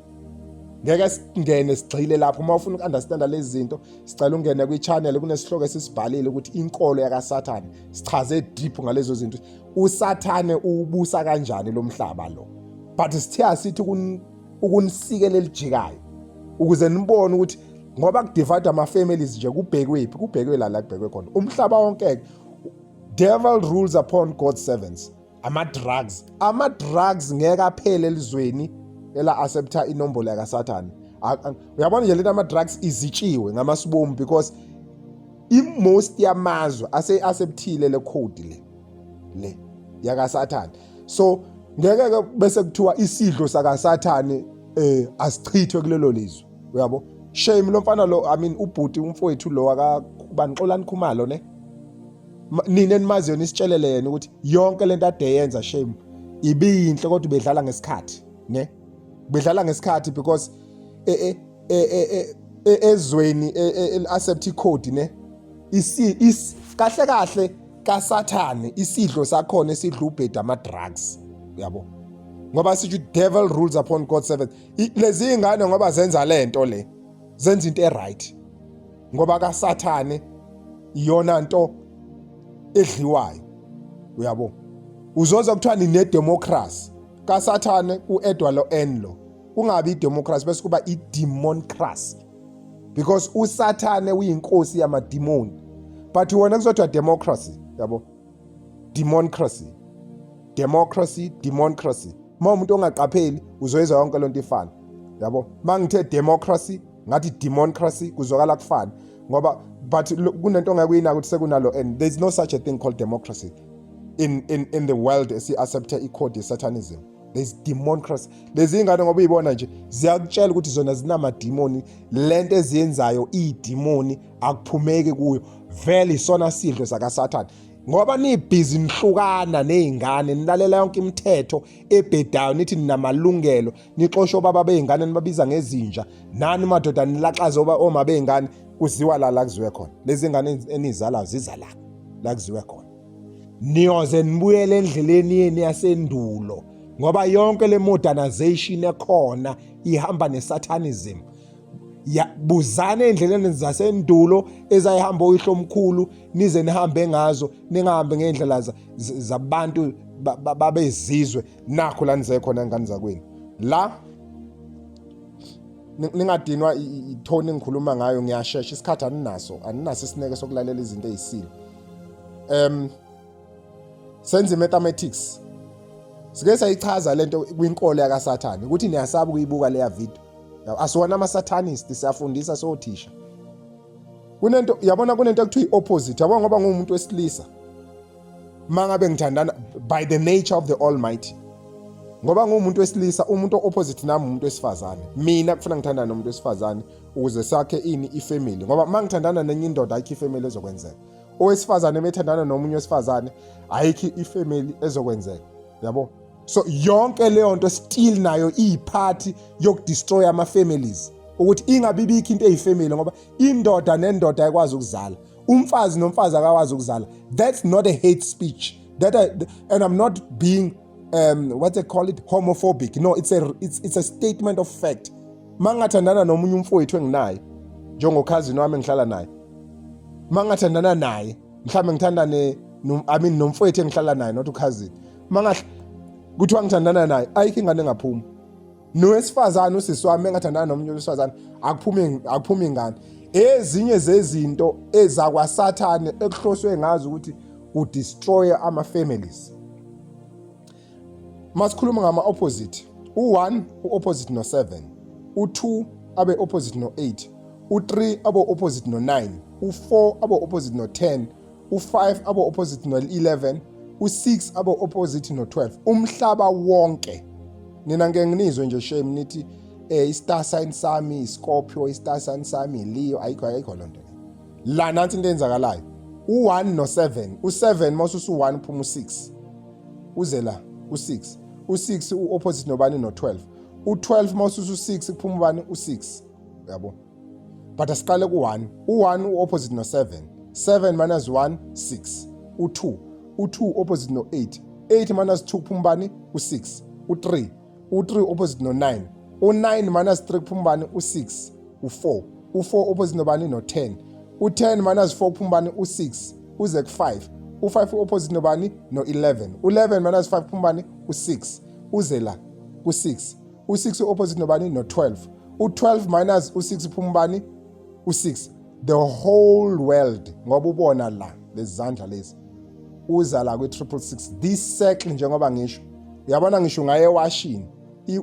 Ngeke singene sigxile lapho. Uma ufuna uku-understanda lezi zinto, sicela ungene kwi-channel, kunesihloko esisibhalile ukuthi inkolo yakaSathane, sichaze deep ngalezo zinto, uSathane ubusa kanjani lo mhlaba lo. But sithe asithi ukunisikela elijikayo ukuze nibone ukuthi ngoba kudivide ama-families nje, kubhekwephi, kubhekwe la la kubhekwe khona umhlaba wonke-ke. Devil rules upon God's servants. Ama-drugs, ama-drugs ngeke aphele elizweni ela accepta inombolo yakaSathane. Uyabona nje lento ama-drugs izitshiwe ngamasibomu, because i-most yamazwe ase-acceptile le code le yakaSathane. So ngeke ke bese kuthiwa isidlo sakaSathane asichithwe kulelo lizwe, uyabo. Shame lo mfana lo, I mean ubhuti, umfowethu lo aka banixolani Khumalo ne, nina enimaziyo nisitshelele yena ukuthi yonke lento ade yenza, shame, ibiyinhle, kodwa bedlala ngesikhathi ne, bedlala ngesikhathi, because ezweni accept icode ne, isi kahle kahle kaSathane, isidlo sakhona esidla ubheda ama drugs, uyabo. Ngoba sithi devil rules upon God's servant. Lezi ingane ngoba zenza lento le, zenza into e-right. Ngoba kaSathane iyona nto edliwayo. Uyabo? Uzozwa kuthiwa nine-democracy. KaSathane ku-edwa lo N lo. Kungabi i-democracy bese kuba i-demoncracy. Because uSathane uyinkosi yamadimoni. But wona kuzothiwa democracy, yabo? Democracy. Democracy, democracy. Uma umuntu ongaqapheli uzoyizwa yonke lonto ifana. Yabo? Mangithe democracy, ngathi democracy kuzwakala kufana. Ngoba but kunento ongeke uyinaka ukuthi sekunalo and there is no such a thing called democracy in the world esi-accepta i-code ye-satanism. There's democracy. Lezi ingane ngoba uyibona nje ziyakutshela ukuthi zona zinamadimoni, lento eziyenzayo iyidimoni, akuphumeki kuyo. Vele isona sidlo sakaSathane. Ngoba nibhizi nihlukana nezingane, nilalela yonke imithetho ebhedayo, nithi ninamalungelo, nixosha obaba bey'ngane nibabiza ngezinja, nani madoda nilaxaze oma bey'ngane, kuziwa la la kuziwe khona. Lezi ngane enizalayo ziza la la kuziwe khona. Niyoze nibuyele endleleni yenu yasendulo, ngoba yonke le modernization ekhona ihamba nesatanism. Ya buzana endleleni zasendulo ezayihamba oyihlomkhulu, nize nihambe ngazo, ningahambi ngendlela zabantu babezizwe. Nakho la nize khona ngane zakwenu la, ningadinwa ithoni engikhuluma ngayo, ngiyashesha, isikhathi aninaso, aninaso isineke sokulalela izinto ezisile. Senze mathematics, sike sayichaza lento kwinkolo yakaSathane ukuthi niyasaba ukuyibuka leya video. Asiwona ama-satanist, siyafundisa sothisha. Kunento, yabona, kunento ekuthiwa i-opposite, yabona, ngoba ngumuntu wesilisa, mangabe ngithandana by the nature of the Almighty, ngoba ngumuntu wesilisa, umuntu opposite nami umuntu wesifazane. Mina kufuna ngithandane nomuntu wesifazane ukuze sakhe ini? Ifamily. Ngoba mangithandana nenye indoda, ayikho ifamily ezokwenzeka. Owesifazane methandana nomunye wesifazane, ayikho ifamily ezokwenzeka, yabo. So yonke leyo nto still nayo iyiphathi yokudestroy ama-families, ukuthi ingabi bikho into eyifamily, ngoba indoda nendoda ayikwazi ukuzala, umfazi nomfazi akakwazi ukuzala. That's not a hate speech that I, and I'm not being what they call it, homophobic. No, it's a statement of fact. Mangathandana nomunye umfowethu enginaye, njengokhazini wami engihlala naye, mangathandana naye, mhlawumbe ngithandane no, I mean nomfowethu engihlala naye, not ukhazini, mangahle kuthiwa ngithandana naye, ayikho ingane engaphuma. Nowesifazane, usisi wami engathandana nomunye wesifazane, akuphumi ingane. Ezinye zezinto ezakwaSathane ekuhloswe ngazo ukuthi udestroy ama-families. Masikhuluma ngama-opposite, u-1 u-opposite no-7, u-2 abe opposite no-8, u-3 abe opposite no-9, u-4 abe opposite no-10, u-5 abe opposite no-11, u-6 abe opposite no-12. Umhlaba wonke, nina ngeke nginizwe nje, shame, nithi i-star sign sami i-Scorpio, i-star sign sami i-Leo. Ayikho, ayikho lonto la. Nansi into eyenzakalayo: u-1 no-7, u-7 mawususa u-1 uphuma u-6, uze la u-6. U-6 u-opposite nobani? No-12. U-12 mawususa u-6 kuphuma ubani? U-6, yabo. But asiqale ku-1. U-1 u-opposite no-7, 7 minus 1, 6. U-2, u-2 opposite no-8, 8 minus 2 kuphuma ubani? U-6. U-3, u-3 opposite no-9, u-9 minus 3 kuphuma ubani? U-6. U-4, u-4 opposite nobani? No-10. U-10 minus 4 kuphuma ubani? U-6. Uze ku-5. U-5 opposite nobani? No-11. U-11 minus 5 kuphuma ubani? U-6. Uze la ku-6. U-6 opposite nobani? No-12. U-12 minus u-6 kuphuma ubani? U-6. The whole world, ngoba ubona la lezi zandla lezi, uza la kwi-666, this circle. Njengoba ngisho, uyabona, ngisho ngaye ewashini,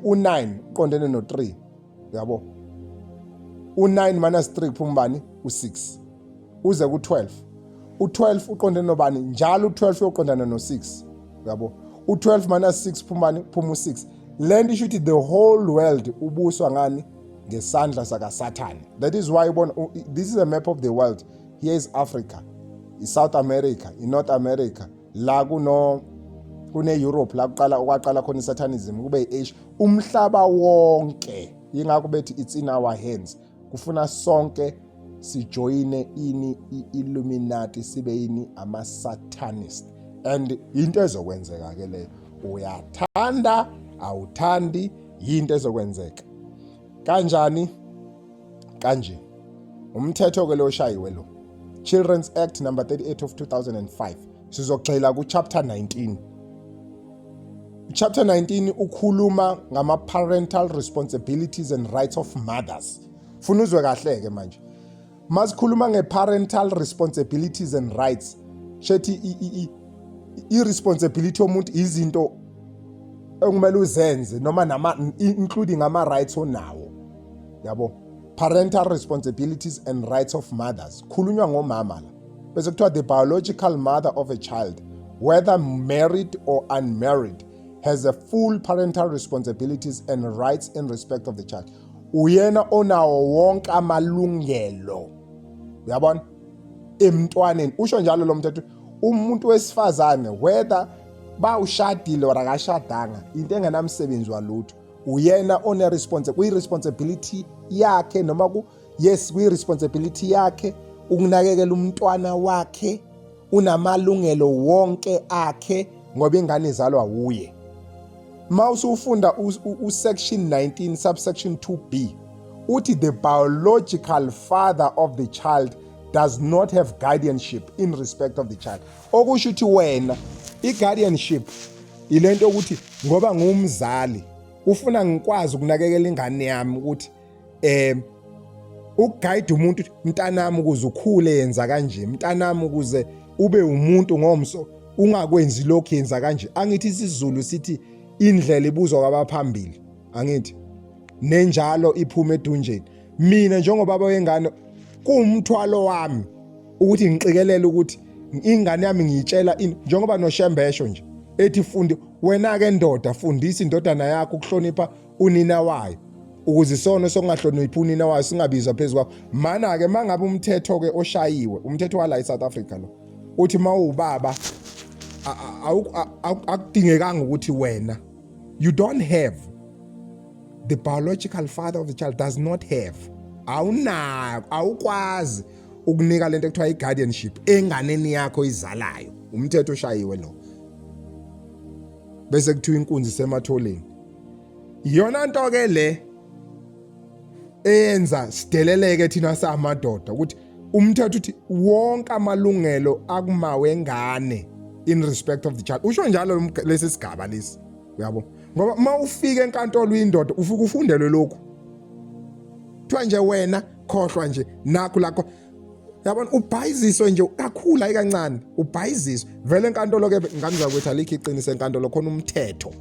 u-9 uqondene no-3, yabo. U-9 minus 3 kuphuma ubani? U-6. Uze ku-12. U-12 uqondene nobani? Njalo u-12 uyoqondana no-6, yabo. U-12 minus 6 kuphuma ubani? Kuphuma u-6. Le nto isho ukuthi the whole world ubuswa ngani? Ngesandla sakaSathane. That is why ubona this is a map of the world. Here is Africa, i-South America, i-North America, la kune-Europe, la kuqala okwaqala khona i-satanism, kube i-Asia, umhlaba wonke. Yingakho bethi it's in our hands. Kufuna sonke sijoyine ini? I-Illuminati, sibe yini? Ama-satanist. And into ezokwenzeka ke leyo, uyathanda. Awuthandi, yinto ezokwenzeka. Kanjani? Kanje. Umthetho ke lo oshayiwe lo. Children's Act number 38 of 2005. Sizogxila ku chapter 19. Chapter 19 ukhuluma ngama parental responsibilities and rights of mothers. Funa uzwe kahle ke manje. Masikhuluma nge-parental responsibilities and rights, shethi i-responsibility yomuntu izinto ekumele uzenze noma nama including ama rights onawo. Yabo, parental responsibilities and rights of mothers, khulunywa ngomama la. Bese kuthiwa the biological mother of a child, whether married or unmarried, has a full parental responsibilities and rights in respect of the child. Uyena onawo wonke amalungelo, uyabona, emntwaneni. Usho njalo lo mthetho, umuntu wesifazane, whether bawushadile or akashadanga, into engenamsebenzi walutho, uyena one response, kuyi-responsibility yakhe noma ku yes, kuyi-responsibility yakhe ukunakekela umntwana wakhe. Unamalungelo wonke akhe ngoba ingane izalwa wuye. Ma usufunda u-section 19 subsection 2B, uthi the biological father of the child does not have guardianship in respect of the child. Okusho ukuthi wena, i-guardianship ilento ukuthi ngoba ngumzali ufuna ngikwazi ukunakekela ingane yami, ukuthi ukuguide umuntu, mntanami, ukuze ukhule yenza kanje, mntanami, ukuze ube umuntu ngomso ungakwenzi lokhu, yenza kanje. Angithi isiZulu sithi indlela ibuzwa kwabaphambili, angithi nenjalo iphuma edunjeni. Mina njengobaba wengane kuwumthwalo wami ukuthi ngiqikelele ukuthi ingane yami ngiyitshela ini, njengoba noShembesho nje ethi fundi wena ke ndoda, fundisa indodana yakho ukuhlonipha unina wayo, ukuze isono sokungahloniphi unina wayo singabizwa phezu kwakho. Mana-ke mangabe umthetho-ke oshayiwe, umthetho wala e-South Africa lo, uthi uma uwubaba akudingekanga ukuthi wena, you don't have, the biological father of the child does not have, awunako, awukwazi ukunika lento ekuthiwa i-guardianship enganeni yakho izalayo. Umthetho oshayiwe lo. Bese kuthiwa inkunzi sematholeni. Iyona nto ke le eyenza sideleleke thina samadoda, ukuthi umthetho uthi wonke amalungelo akumawe ngane in respect of the child. Usho njalo lesi sigaba lesi, uyabo, ngoba uma ufika enkantolo uyindoda, ufika ufundelwe lokhu, kuthiwa nje wena khohlwa nje nakho lakho, yabona, ubhayiziswe nje kakhulu, hayi kancane, ubhayiziswe vele enkantolo ke. Ngane zakwethu, alikho iqiniso enkantolo, khona umthetho.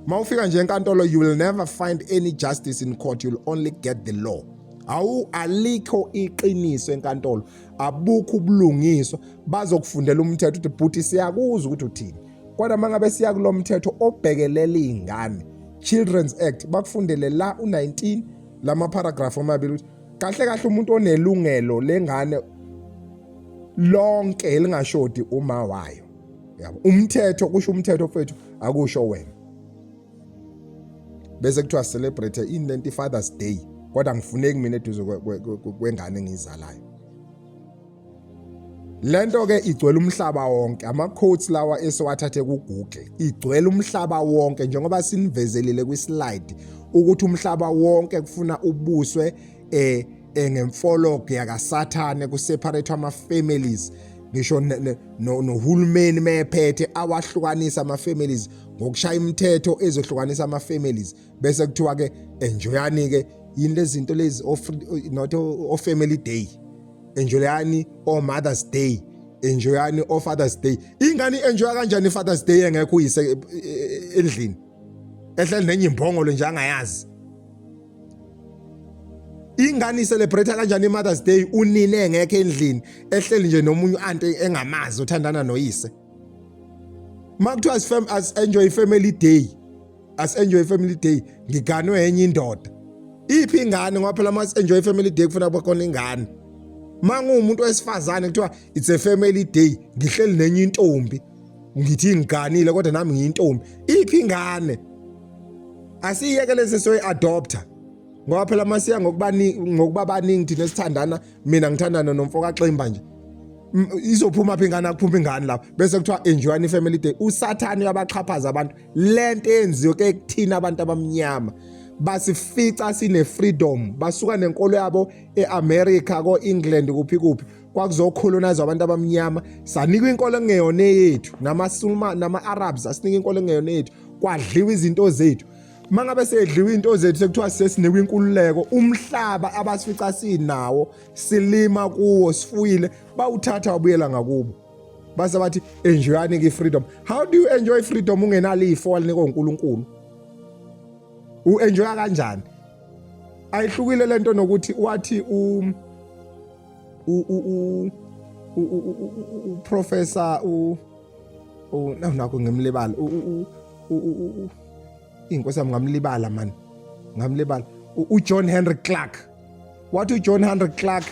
Uma ufika nje enkantolo, you will never find any justice in court, you'll only get the law. Awu, alikho iqiniso enkantolo, abukho ubulungiswa. Bazokufundela umthetho ukuthi bhuti, siyakuzwa ukuthi uthini, kodwa mangabe siya kulo mthetho obhekelela iy'ngane, Children's Act, bakufundele la u-19 lama paragraph amabili ukuthi kahle kahle umuntu onelungelo lengane lonke elingashodi uma wayo, yabo. Umthetho kusho umthetho mfethu, akusho wena. Bese kuthiwa celebrate ini lento, Father's Day, kodwa ngifuneki mina eduze kwengane engiyizalayo. Lento ke igcwele umhlaba wonke, ama quotes lawa esiwathathe ku Google, igcwele umhlaba wonke, njengoba sinivezelile kwi slide ukuthi umhlaba wonke kufuna ubuswe ngemfologo yakaSathane, ku separate ama families. Ngisho nohulumeni mephethe awahlukanisa ama families ngokushaya imithetho ezohlukanisa ama families. Bese kuthiwa ke enjoyani ke yini lezi zinto lezi, of not o family day, enjoyani o Mother's Day, enjoyani o Father's Day. Ingane enjoya kanjani Father's Day engekho uyise endlini, ehleli nenye imbongolo nje angayazi? Ingane icelebrate kanjani i-Mother's Day unina engekho endlini, ehleli nje nomunye u-aunty engamazi othandana noyise? Makuthiwa as enjoy family day, as enjoy family day, ngiganwe enye indoda, iphi ingane? Ngoba phela mas enjoy family day kufuna kuba khona ingane. Manguwumuntu wesifazane, kuthiwa it's a family day, ngihleli nenye intombi, ngithi ngiganile kodwa nami ngiyintombi, iphi ingane? Asiyeke lesi soyi-adopta, ngoba phela masiya ngokuba baningi thina esithandana, mina ngithandana nomfo kaXimba nje. Izophuma phi ingane? Akuphuma ingane lapho, bese kuthiwa enjoyani family day. Usathane uyabaxhaphaza abantu. Lento eyenziwe ke kuthina abantu abamnyama, basifica sine freedom, basuka nenkolo yabo eAmerica, ko-England, kuphi kuphi, kwakuzocolonize abantu abamnyama, sanikwa inkolo engeyona eyethu, namaSulman nama-Arabs asinika inkolo engeyona eyethu, kwadliwa izinto zethu. Mangabe sedliwa izinto zethu, sekuthiwa sesinikwa inkululeko, umhlaba abasifica sinawo, silima kuwo, sifuyile, bawuthatha wabuyela ngakubo, base bathi enjoyani ke freedom. How do you enjoy freedom ungenalo ifo walinikwa uNkulunkulu? U-enjoya kanjani? Ayihlukile lento nokuthi wathi u u u u professor u nakho ngimlibala u u inkosi yami, ngamlibala man, ngamlibala, uJohn Henry Clark. Wathi uJohn Henry Clark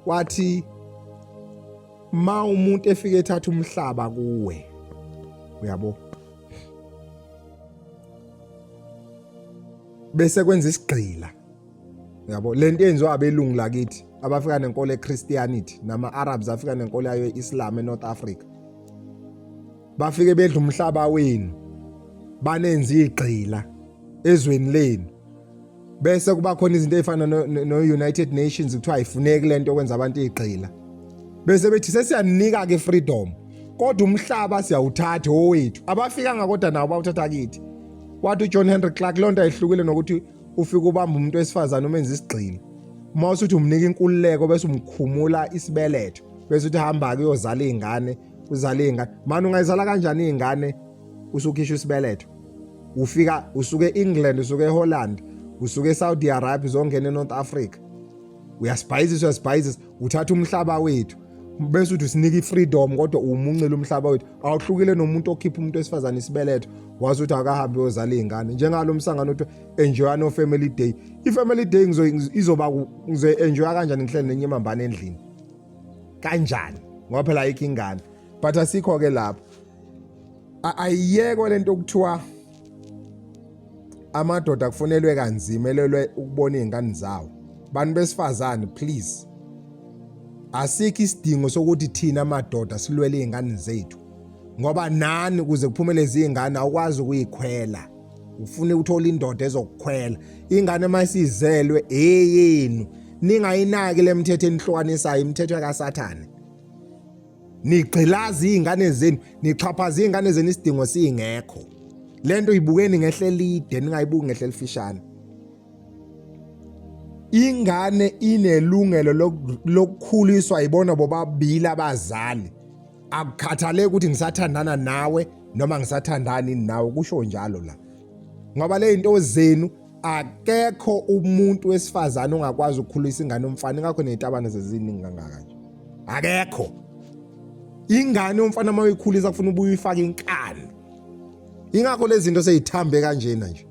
wathi ma umuntu efike ethatha umhlaba kuwe, uyabo, bese kwenza isigqila, uyabo, lento yenziwa abelungu lakithi abafika nenkolo eChristianity, nama-Arabs afika nenkolo yayo e-Islam eNorth Africa, bafike bedla umhlaba wenu, banenza igqila ezweni lenu, bese kuba khona izinto ezifana no-United Nations, kuthiwa ayifuneki lento yokwenza abantu igqila, bese bethi sesiyanika ke freedom, kodwa umhlaba siyawuthatha owethu. Abafikanga kodwa nawo bawuthatha kithi. Wathi uJohn Henry Clark lonto ayihlukile nokuthi ufike ubamba umuntu wesifazane umenza isigqila, uma usuthi umnika inkululeko, bese umkhumula isibeletho, bese uthi hamba-ke uyozala iy'ngane, uzale iy'ngane. Mani, ungayizala kanjani iy'ngane usukhishwa isibeletho? Ufika usuke e-England, usuke eHolland, usuke eSaudi Arabia, uzongena eNorth Africa, uyasibhayizisa, uyasibhayizisa, uthatha umhlaba wethu, bese uthi usinika i-freedom, kodwa umuncile umhlaba wethu. Awuhlukile nomuntu okhipha umuntu wesifazane isibeletho, wazi ukuthi akahambe uyozala iy'ngane. Njengalo msangano uthi enjoya no family day. I-family day izoba ngizoyi-enjoya kanjani ngihleli nenye imambane endlini? Kanjani? Ngoba phela ayikho ingane. But asikho-ke lapho. Ayiyekwe lento okuthiwa amadoda kufunelwe kanzima elelwe ukubona iy'ngane zawo. Bantu besifazane, please, asikho isidingo sokuthi thina madoda silwele iy'ngane zethu, ngoba nani ukuze kuphumele izingane awukwazi ukuyikhwela, ufune uthola indoda ezokukhwela ingane. Uma isizelwe, eyenu. Ningayinaki le mithetho enihlukanisayo, imithetho kaSathane. Nigqilaza iy'ngane zenu, nixhaphaza iy'ngane zenu isidingo singekho. Lento ibukeni ngehle elide, ningayibuki ngehle elifishane. Ingane inelungelo lokukhuliswa yibona bobabili abazali, akukhathaleki ukuthi ngisathandana nawe noma ngisathandani nawe. Kusho njalo la, ngoba le zinto zenu, akekho umuntu wesifazane ongakwazi ukukhulisa ingane yomfana. Ingakho nezitabane zeziningi kangaka nje. Akekho. Ingane yomfana uma uyikhulisa kufuna ubuye uyifake inkani. Ingakho lezi zinto seyithambe kanjena nje,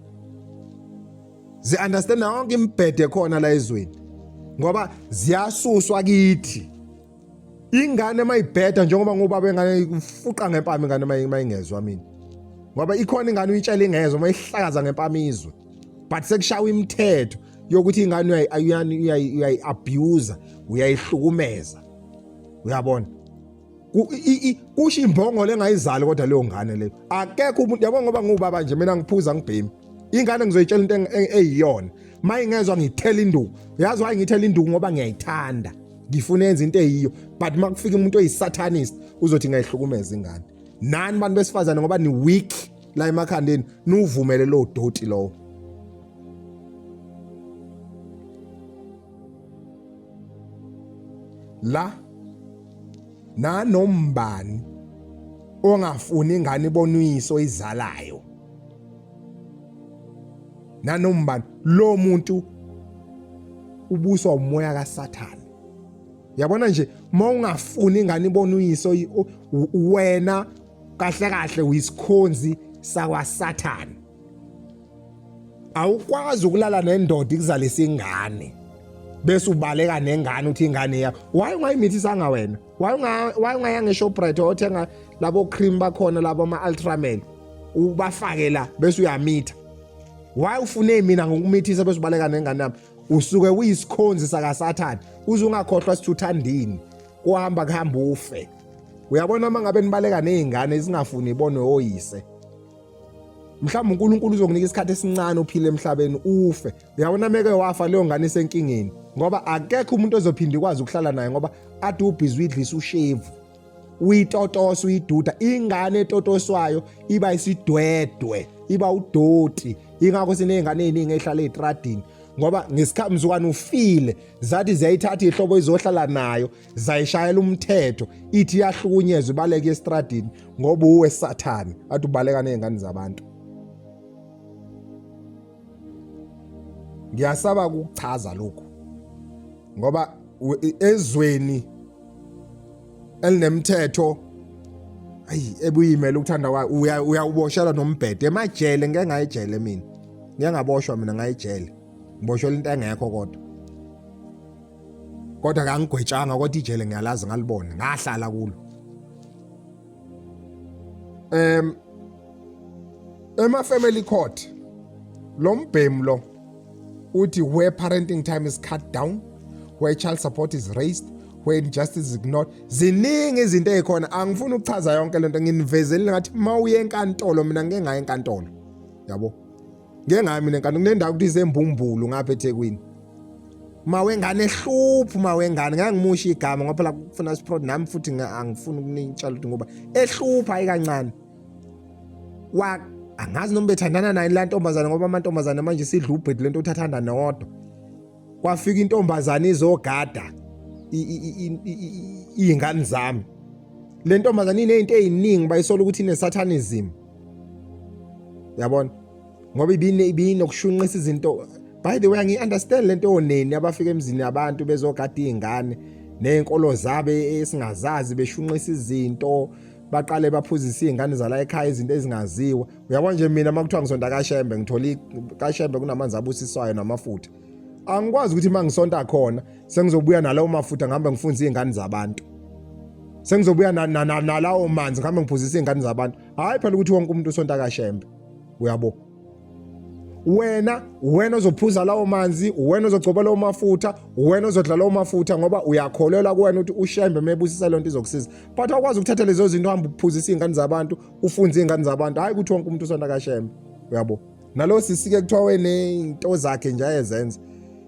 zi-understand yonke imibhede ekhona la ezweni, ngoba ziyasuswa kithi. Ingane mayibheda, njengoba ngubaba engane, ifuqa ngempama ingane mayingezwa mina, ngoba ikhona ingane uyitshela ingezwa, mayihlakaza ngempama izwe. But sekushawa imithetho yokuthi ingane uyayi-abuse, uyayihlukumeza, uyabona, kusho imbongolo engayizali. Kodwa leyo ngane leyo, akekho umuntu, yabo, ngoba ngubaba nje mina, ngiphuza ngibhemi, ingane ngizoyitshela into eyiyona. Mayingezwa, ngithela induku. Yazi why ngithela induku? Ngoba ngiyayithanda, ngifuna yenza into eyiyo. But uma kufika umuntu oyi-satanist, uzothi ngiyayihlukumeza ingane. Nani bantu besifazane, ngoba ni weak la emakhandeni, niwuvumele lowo doti lowo. La nanombani ongafuni ingane ibone uyise oyizalayo, nanombani lo muntu ubuswa umoya kaSathane. Yabona nje, uma ungafuni ingane ibone uyise, wena kahle kahle uyisikhonzi sakwaSathane. Awukwazi ukulala nendoda ikuzalisa ingane, bese ubaleka nengane, uthi ingane yakho. Why ungayimithisanga wena? Why ungayanga eShoprite, othenga labo cream bakhona, labo ama-Ultramel, ubafake la, bese uyamitha? Why ufune mina ngokumithisa bese ubaleka nengane yami? Usuke uyisikhonzi sakaSathane, uze ungakhohlwa sithuthandini, kuhamba kuhamba ufe. Uyabona uma ngabe nibaleka nezingane ezingafuni ibonwe oyise, mhlawumbe uNkulunkulu uzokunika isikhathi esincane uphile emhlabeni ufe. Uyabona meke wafa leyo ngane isenkingeni, ngoba akekho umuntu ozophinde ikwazi ukuhlala naye, ngoba ade ubhizi uyidlisa ushevu, uyitotosa, uyiduda. Ingane etotoswayo iba isidwedwe, iba udoti. Ingakho siney'ngane ey'ningi ey'hlala ey'tradini, ngoba ngesikhathi mzukwane ufile zathi ziyayithatha ihlobo izohlala nayo, zayishayela umthetho, ithi iyahlukunyezwa, ibaleke estradini, ngoba uwe sathane athi ubaleka nezingane zabantu. Ngiyasaba ukuchaza lokhu ngoba ezweni elinemthetho ayi ebuyimela ukuthanda kwayo uyawuboshelwa nombhede emajele. Ngeke ngayijele mina, ngeke ngaboshwa mina, ngayijele ngiboshwela into engekho, kodwa kangigwetshanga, kodwa ijele ngiyalazi, ngalibona, ngahlala kulo. Ema family court lo mbhemu lo uthi where parenting time is cut down, where child support is raised, where injustice is ignored. Ziningi izinto ezikhona, angifuni ukuchaza yonke lento, nginivezelile ngathi mawuye enkantolo. Mina ngeke ngaye enkantolo, yabo, ngeke ngaye mina enkantolo. Kunendawo ukuthi isembumbulu ngapha eThekwini, mawengane ehlupha, mawengane ngeke ngimushe igama ngoba phela kufuna siprod nami futhi angifuni ukunitshela ukuthi ngoba ehlupha ayikancane wa angazi noma bethandana naye la ntombazane, ngoba amantombazane manje sidla ubhedu lento uthathanda nodwa. Kwafika intombazane izogada iy'ngane zami. Le ntombazane iney'nto ey'ningi, bayisola ukuthi ine-satanism, yabona, ngoba ibinokushunqisa izinto. By the way, angiyi-understand lento yoneni abafika emzini yabantu bezogada iy'ngane ney'nkolo zabo esingazazi, beshunqisa izinto, baqale baphuzise iy'ngane zala ekhaya izinto ezingaziwa. Uyabona nje mina uma kuthiwa ngisonta kaShembe, ngithola kaShembe kunamanzi abusiswayo namafutha, angikwazi ukuthi uma ngisonta khona sengizobuya nalawo mafutha ngihambe ngifunze iy'ngane zabantu, sengizobuya nalawo manzi ngihambe ngiphuzise iy'ngane zabantu. Hhayi phela ukuthi wonke umuntu usonta kaShembe, uyabo. Wena ozophuza lawo manzi, wena ozogcoba lawo mafutha, wena ozodla lawo mafutha, ngoba uyakholelwa kuwena ukuthi uShembe mebusisa lento izokusiza, but awukwazi ukuthatha lezo zinto uhambe uphuzisa iy'ngane zabantu, ufunze iy'ngane zabantu. Hhayi ukuthi wonke umuntu usonta kaShembe, uyabo. Nalo sisi-ke kuthiwa weney'nto zakhe nje ayezenza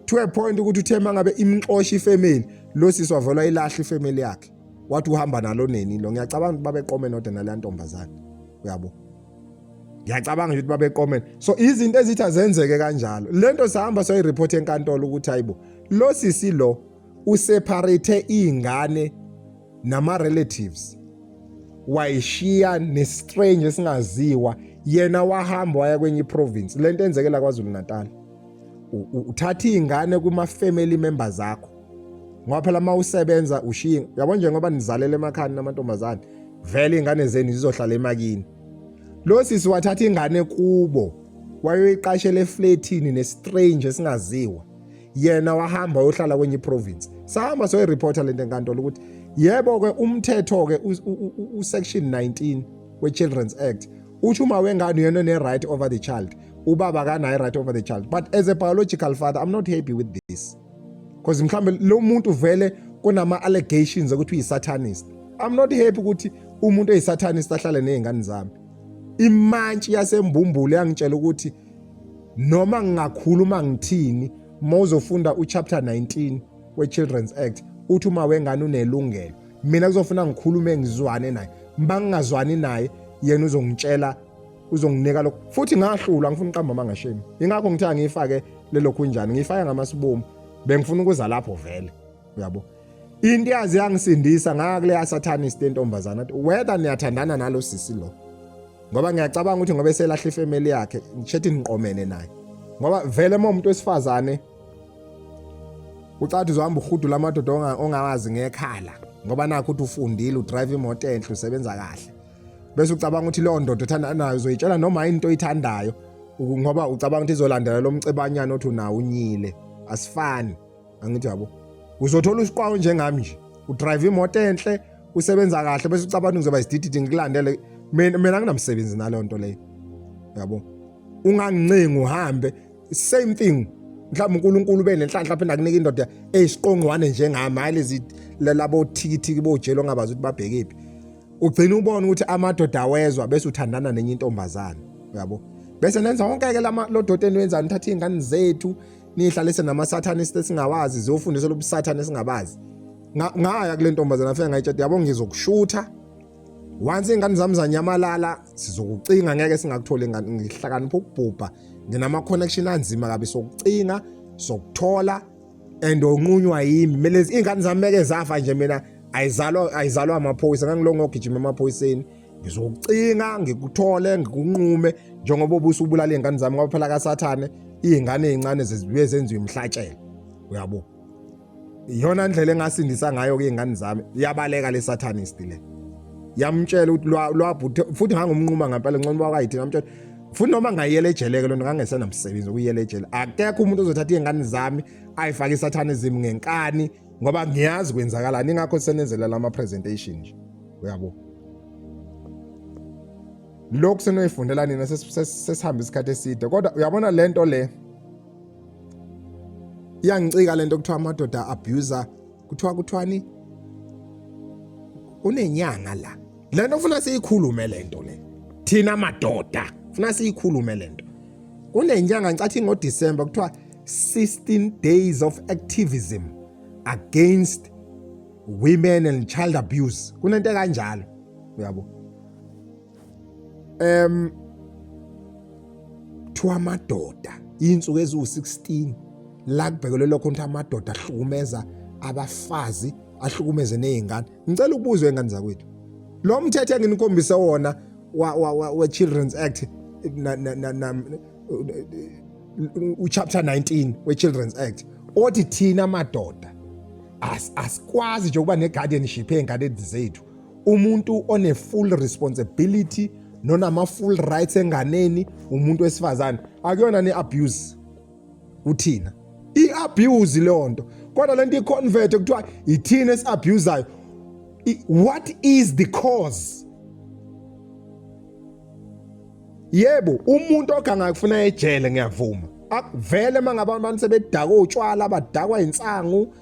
to a point ukuthi uthe uma ngabe imxosha ifamily, lo sisi wavelwa ilahla ifamily yakhe, wathi uhamba nalo neni lo. Ngiyacabanga ukuthi babeqome nodwa naleya ntombazane, uyabo, ngiyacabanga nje ukuthi babeqomene. So izinto ezithi azenzeke kanjalo, lento sahamba soyireport enkantolo ukuthi hayibo, lo sisi lo useparate iy'ngane nama-relatives, wayishiya ne-strange esingaziwa, yena wahamba waya kwenye iprovince. Lento enzekela KwaZulu Natal, uthatha iy'ngane kuma-family members akho, ngoba phela uma usebenza ushiye, yabo, njengoba nizalela emakhaya namantombazane, vele iy'ngane zenu zizohlala emakini. Lo sisi wathatha ingane kubo wayoyiqashela efletini ne-strange esingaziwa, yena wahamba wayohlala kwenye iprovince. Sahamba soyireporta lento enkantolo ukuthi yebo-ke umthetho-ke u-section 19 we-Children's Act uthi uma wengane uyena one-right over the child, ubaba kanayo right over the child, but as a biological father I'm not happy with this, because mhlawumbe lo muntu vele kunama-allegations ukuthi uyi-satanist. I'm not happy ukuthi umuntu oyi-satanist ahlale ney'ngane zami. Imantshi yasembumbulu yangitshela ukuthi noma ngingakhuluma ngithini, uma uzofunda uchapter 19 we-Children's Act uthi uma wengane unelungelo. Mina kuzofuna ngikhulume, ngizwane naye. Uma ngingazwani naye, yena uzongitshela, uzonginika lokho. Futhi ngahlulwa, ngifuna uqamba amanga shame. Ingakho ngithe angiyifake lelo khunjani, ngiyifake ngamasibomu, bengifuna ukuza lapho vele, uyabo. Into yazi yangisindisa ngaya kuleya satanist entombazana, athi whether niyathandana nalo sisi lo, ngoba ngiyacabanga ukuthi ngoba eselahla ifamily yakhe, ngishethi niqomene naye, ngoba vele uma umuntu wesifazane ucathi uzohamba uhudula amadoda ongawazi ngekhala, ngoba nakho ukuthi ufundile, udrive imoto enhle, usebenza kahle, bese ucabanga ukuthi leyo ndoda othanda nayo uzoyitshela noma yini into oyithandayo, ngoba ucabanga ukuthi izolandela lo mcebanyana othi unawo unyile. Asifani, angithi yabo. Uzothola usiqwawo njengami nje, udrive imoto enhle, usebenza kahle, bese ucabanga ngizoba isidididi ngikulandele. Mina anginamsebenzi naleyo nto leyo, yabo. Ungangincengi uhambe, same thing. Mhlawumbe uNkulunkulu ube nenhlanhla phinde akunika indoda eyisiqongqwane njengami, hayi lezi labo thikithiki bojelo ongabazi ukuthi babhekephi. Ugcina ubona ukuthi amadoda awezwa bese uthandana nenye intombazane, uyabo? Bese nenza wonke ke lama lo doti eniwenzani, nithatha iy'ngane zethu niyihlalise nama-satanist esingawazi, ziyofundisa lobusathane esingabazi. Ngaya kule ntombazane afike ngayitshela, yabo ngizokushutha once iy'ngane zami zanyamalala sizokucinga, ngeke singakutholi ingane. Ngihlakanipha ukubhubha, nginama-connection anzima kabi, sokucinga sokuthola and onqunywa yimi. Kumele iy'ngane zami meke zafa nje mina ayizalwa ayizalwa amaphoyisa, ngangilongo ngiyogijima emaphoyiseni, ngizokucinga ngikuthole ngikunqume njengoba ubusubulala iy'ngane zami, ngoba phela kasathane iy'ngane ey'ncane zibuye zenziwe imhlatshelo, uyabo. Iyona ndlela engasindisa ngayo ke ingane zami. Iyabaleka le satanist le, yamtshela ukuthi lwabhuthe futhi ngangumnquma ngempela ngcono bakayithina, ngamtshela futhi noma ngayiyela ejele ke lonto, ngangesenamsebenzi ukuyela ejele. Akekho umuntu ozothatha iy'ngane zami ayifake isathanism ngenkani, ngoba ngiyazi kwenzakalani, ingakho senenzela lama presentation nje, uyabo. Lokhu senoyifundela nina, sesihamba isikhathi eside, kodwa uyabona lento le iyangicika lento kuthiwa amadoda abuser, kuthiwa kuthiwani kunenyanga la. Lento ufuna siyikhulume lento le, thina madoda funa siyikhulume lento. Kunenyanga ngicathi ngoDecember kuthiwa 16 days of activism against women and child abuse, kunento kanjalo, uyabo. Kuthiwa amadoda insuku eziwu-16 la kubhekelwe lokho ukuthi amadoda ahlukumeza abafazi, ahlukumeze nezingane. Ngicela ukubuzwa ingane zakwethu, lo mthetho enginikhombise wona we-Children's Act na uchapter 19 we-Children's Act othi thina madoda asikwazi nje ukuba ne-guardianship ey'nganeni zethu. Umuntu one full responsibility nonama full rights enganeni umuntu wesifazane. Akuyona ne-abuse kuthina, i-abuse leyo nto, kodwa lento i-convert kuthiwa ithina esi-abusayo. What is the cause? Yebo, umuntu ogangayo kufuna ejele, ngiyavuma. Vele mangabe abantu sebedakwa utshwala, badakwa insangu,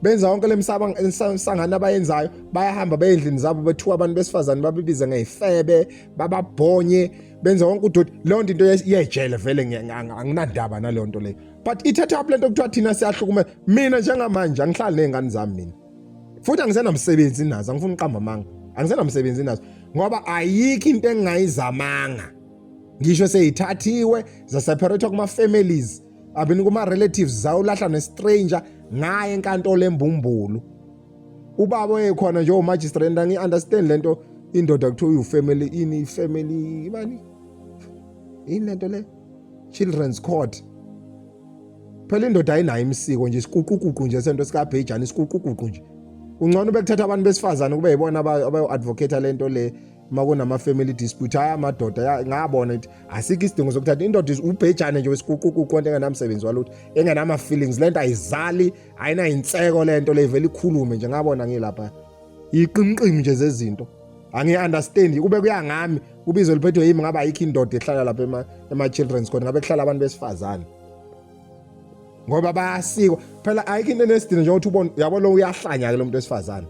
benza wonke lemsaba insangano abayenzayo, bayahamba beyendlini zabo bethuka abantu besifazane, babibize ngeyifebe, bababhonye, benza wonke udoti. Leyo nto into iyejele vele, anginandaba naleyo nto leyo, but ithatha up lento kuthiwa thina siyahlukumeza. Mina njengamanje angihlali ney'ngane zami mina, futhi angisenamsebenzi nazo, angifuni uqamba amanga, angisenamsebenzi nazo ngoba ayikho into engingayizamanga. Ngisho seyithathiwe zaseparate kuma-families abini kuma-relatives, zawulahla ne-stranger, ngaye enkantolo embumbulu, ubaba oyekhona nje omagistrate. Angi-understand lento indoda kuthiwa uyu-family ini, family ibani, yini lento le, children's court. Phela indoda ayinayo imisiko nje, isiququququ nje sento sikabhejana, isiququququ nje. Ungcono bekuthatha abantu besifazane kube yibona abayo-advocate lento le uma kunama-family dispute, hhayi amadoda. Ngabona ukuthi asikho isidingo sokuthatha indoda, ubhejane nje wesiququququ, into engenamsebenzi walutho, engenama-feelings. Lento ayizali, ayinayinseko lento le, ivele ikhulume nje. Ngabona ngilapha iqimqimi nje zezinto, angiyi-understand. Kube kuya ngami, ubizo liphethwe yimi, ngabe ayikho indoda ehlala lapha ema-children's khona, ngabe kuhlala abantu besifazane ngoba bayasikwa phela. Ayikho into enesidina njengokuthi ubone, uyabo, lo uyahlanya-ke lo muntu wesifazane.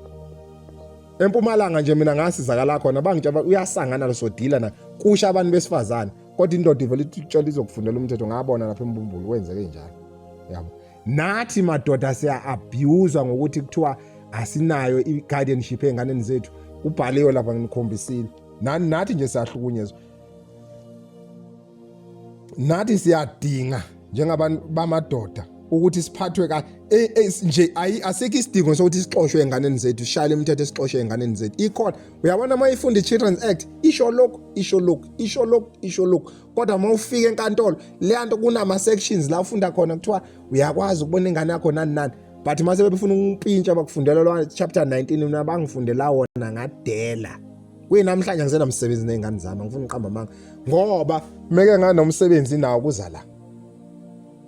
Empumalanga nje mina ngasizakala khona, bangitshela uyasangana lo sodila na kusha abantu besifazane, kodwa indoda ivele itshela izokufundela umthetho. Ngabona lapha embumbulu kwenzeke njalo, yabo. Nathi madoda siya-abuse ngokuthi kuthiwa asinayo i-guardianship ey'nganeni zethu. Kubhaliwe lapha, nginikhombisile. Nani nathi nje siyahlukunyezwa, nathi siyadinga njengabantu bamadoda ukuthi siphathwe ka nje. Asikho isidingo sokuthi sixoshwe enganeni zethu, sishayele imithetho esixoshwe enganeni zethu. Ikhona, uyabona, uma ifunda i-Children's Act isho lokhu, isho lokhu, isho lokhu, isho lokhu, kodwa uma ufika enkantolo leya nto kunama-sections la ufunda khona kuthiwa uyakwazi ukubona ingane yakho nani nani, but uma sebefuna ukumpintsha bakufundela lwa chapter 19. Mina bangifundela wona ngadela. Kuyinamhlanje angisenamsebenzi ney'ngane zami, angifuni uqamba amanga, ngoba meke nganomsebenzi nawo kuza la,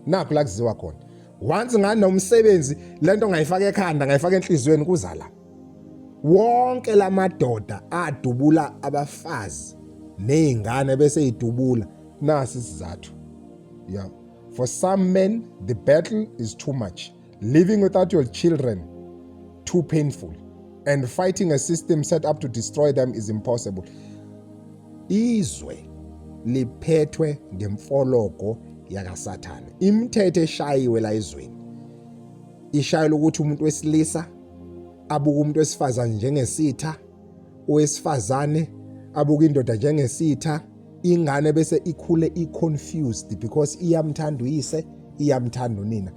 nakho la kuziwa khona. Once nganomsebenzi lento ngayifaka ekhanda, ngayifaka enhliziyweni, kuza la. Wonke lamadoda adubula abafazi nezingane bese idubula, nasi isizathu ya. For some men the battle is too much. Living without your children too painful and fighting a system set up to destroy them is impossible. Izwe liphethwe ngemfologo yakaSathane. Imithetho eshayiwe la ezweni ishayela ukuthi umuntu wesilisa abuke umuntu wesifazane njengesitha, owesifazane abuke indoda njengesitha, ingane bese ikhule i-confused because iyamthanda uyise, iyamthanda unina.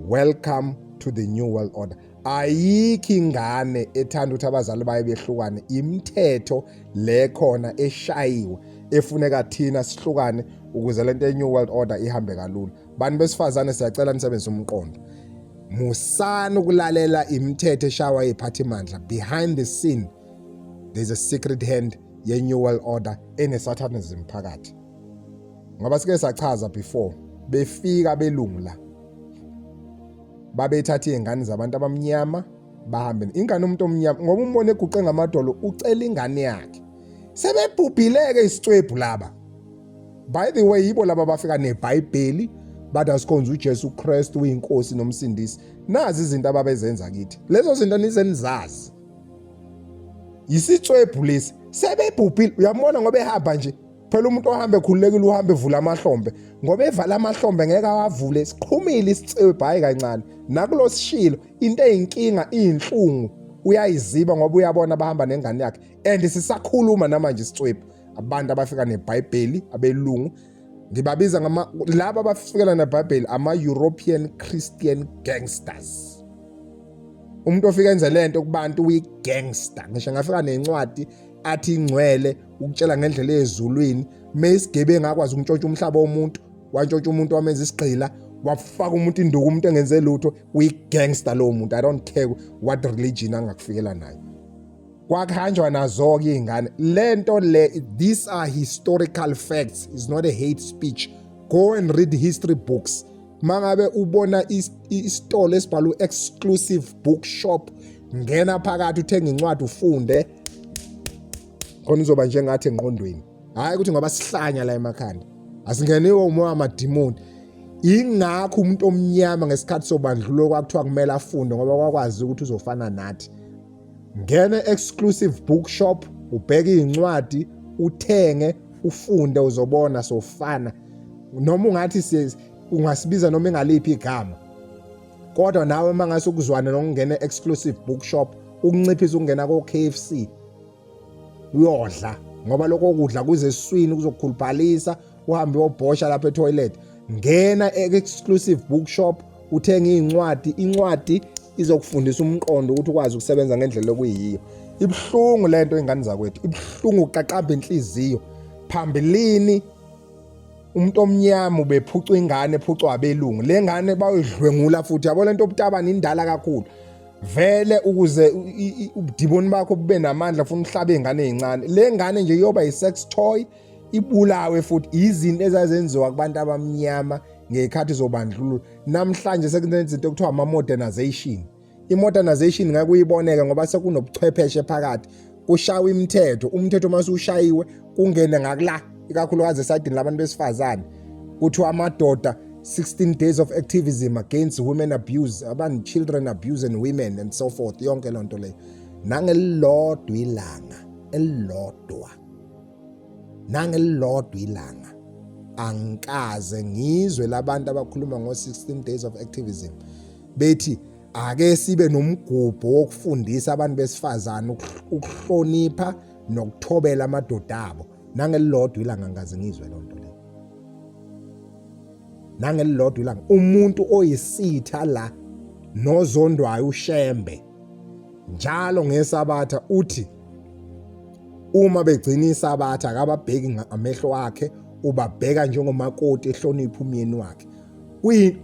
Welcome to the new world order. Ayikho ingane ethanda ukuthi abazali bayo behlukane. Imithetho le khona eshayiwe efuneka thina sihlukane ukuze lento ye-new world order ihambe kalula. Bantu besifazane, siyacela nisebenzise umqondo. Musani ukulalela imithetho eshawa yiphathimandla. Behind the scene there's a secret hand ye-new world order ene-satanism phakathi. Ngoba sike sachaza before, befika belungu la babethatha iy'ngane zabantu abamnyama bahambe ingane umuntu omnyama, ngoba umbone eguqe ngamadolo ucela ingane yakhe. Sebebhubhileke isicwebhu laba. By the way, yibo laba bafika neBhayibheli bathi asikhonze uJesu Kristu uyinkosi nomsindisi. Nazi izinto ababezenza kithi, lezo zinto nize nizazi. Yisicwebhu lesi, sebebhubhile. Uyambona ngoba ehamba nje phela, umuntu ohamba ekhululekile uhambe evula amahlombe, ngoba evala amahlombe ngeke awavule. Siqhumile isicwebhu, hayi kancane. Nakulo sishilo into eyinkinga, iyinhlungu uyayiziba ngoba uyabona bahamba nengane yakhe. And sisakhuluma namanje isicwebhu, abantu abafika neBhayibheli abelungu ngibabiza ngama laba abafikela neBhayibheli ama-European Christian gangsters. Umuntu ofika enze lento kubantu uyi-gangster. Ngisho ngafika nencwadi athi ingcwele ukutshela ngendlela ezulwini, meyisigebengu akwazi ukuntshontsha umhlaba womuntu, wantshontsha umuntu wamenza isigqila, wafaka umuntu induku umuntu engenze lutho, uyi-gangster lowo muntu. I don't care what religion angakufikela nayo. Kwakuhanjwa nazo-ke iy'ngane lento le. These are historical facts, is not a hate speech. Go and read history books. Mangabe ubona isitolo esibhalwe Exclusive Bookshop, ngena phakathi uthenge incwadi ufunde khona, uzoba njengathi engqondweni. Hhayi ukuthi ngoba sihlanya la emakhanda, asingeniwe umoya wamadimoni. Ingakho umuntu omnyama ngesikhathi sobandlulo kwakuthiwa kumele afunde, ngoba kwakwazi ukuthi uzofana nathi. Ngena Exclusive Bookshop, ubheke iy'ncwadi, uthenge, ufunde, uzobona sofana. Noma ungathi ungasibiza noma engaliphi igama, kodwa nawe uma ngase ukuzwane nokungena Exclusive Bookshop, ukunciphisa ukungena ko-KFC uyodla, ngoba lokho kudla kuze esiswini kuzokukhuluphalisa, uhambe uyobhosha lapha etoilet. Ngena e-Exclusive Bookshop uthenge iy'ncwadi. Incwadi izokufundisa umqondo ukuthi ukwazi ukusebenza ngendlela okuyiyo. Ibuhlungu lento, ingane zakwethu, ibuhlungu, uqaqamba inhliziyo. Phambilini umuntu omnyama ubephucwa ingane, ephucwa abelungu le ngane, bayoyidlwengula futhi. Yabo lento obutabane indala kakhulu vele. Ukuze ubudiboni bakho bube namandla funa uhlabe ingane ezincane. Le ngane nje iyoba i-sex toy, ibulawe futhi. Izinto ezazenziwa kubantu abamnyama ngey'khathi zobandlululo. Namhlanje sekunezinto okuthiwa ama-modernization. I-modernization ngeke uyiboneke ngoba sekunobuchwepheshe phakathi. Kushawa imithetho, umthetho uma usushayiwe kungene ngakula, ikakhulukazi esayidini labantu besifazane, kuthiwa amadoda 16 days of activism against women abuse, abantu, children abuse and women and so forth. Yonke loo nto leyo, nangelilodwa ilanga elilodwa, nangelilodwa ilanga angikaze ngizwe labantu abakhuluma ngo-16 days of activism bethi ake sibe nomgubho wokufundisa abantu besifazane ukuhlonipha nokuthobela amadoda abo. Nangelilodwa ilanga angikaze ngizwe loo nto leyo, nangelilodwa ilanga. Umuntu oyisitha la nozondwayo uShembe, njalo ngesabatha uthi uma begcina isabatha akababheki ngamehlo akhe, ubabheka njengomakoti ehlonipha umyeni wakhe.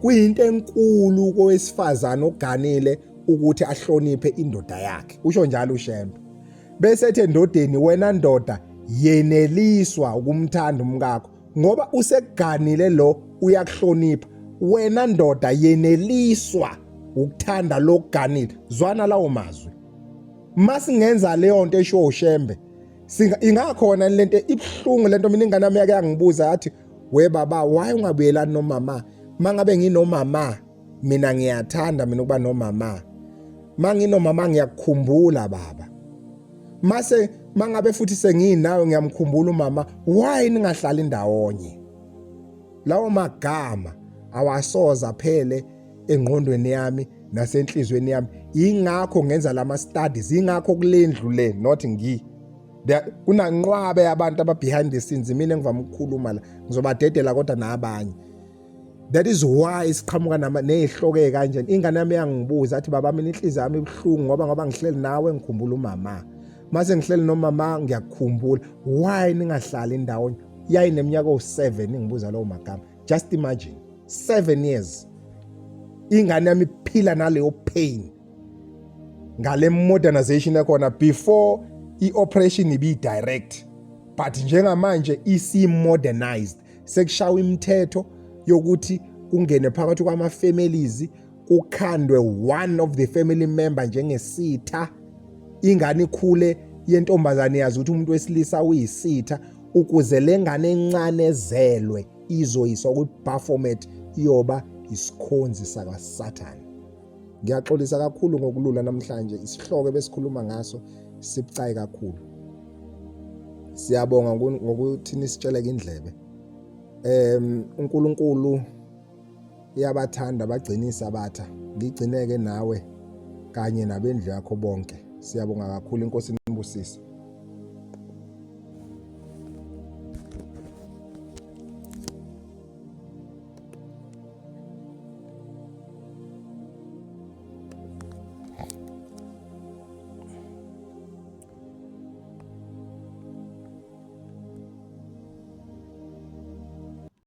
Kuyinto enkulu kowesifazane oganile ukuthi ahloniphe indoda yakhe, usho njalo uShembe. Bese ethi endodeni, wena ndoda, yeneliswa ukumthanda umkakho ngoba usekuganile lo, uyakuhlonipha. Wena ndoda, yeneliswa ukuthanda lokuganile. Zwana lawo mazwi. Masingenza leyo nto eshiwo uShembe, ingakhona lento ibuhlungu lento. Mina ingane yami yake yangibuza yathi, we baba, why ungabuyelani nomama? Mangabe nginomama, mina ngiyathanda mina ukuba nomama. Manginomama ngiyakukhumbula baba. Mase mangabe futhi senginawe ngiyamkhumbula umama, why ningahlali ndawonye? Lawo magama awasoza phele engqondweni yami nasenhlizweni yami. Ingakho ngenza lama studies, ingakho kulendlu le not ngi kunanqwabe yabantu aba behind the scenes, mina engivama ukukhuluma la ngizobadedela kodwa nabanye. That is why siqhamuka nezihloko ezikanjena. Ingane yami iyangibuza athi baba mina inhliziyo yami ibuhlungu ngoba ngihleli nawe ngikhumbula umama, mase ngihleli nomama ngiyakukhumbula, why ningahlali ndawonye? Yayineminyaka owu-7 ingibuza lawo magama. Just imagine, 7 years ingane yami iphila naleyo pain ngale modernization ekhona. Before i-operation ibi-direct, but njengamanje isi-modernized, sekushawa imithetho yokuthi kungene phakathi kwama-families, kukhandwe one of the family member njengesitha. Ingane ikhule yentombazane yazi ukuthi umuntu wesilisa uyisitha, ukuze le ngane encane ezelwe izoyiswa kwi-Baphomet, iyoba isikhonzi sakaSathane. Ngiyaxolisa kakhulu ngokulula namhlanje, isihloko ebesikhuluma ngaso sibucayi kakhulu. Siyabonga ngokuthi nisitsheleke indlebe. UNkulunkulu iyabathanda bagcina isabatha, ngigcineke nawe kanye nabendlu yakho bonke. Siyabonga kakhulu, inkosi inibusise.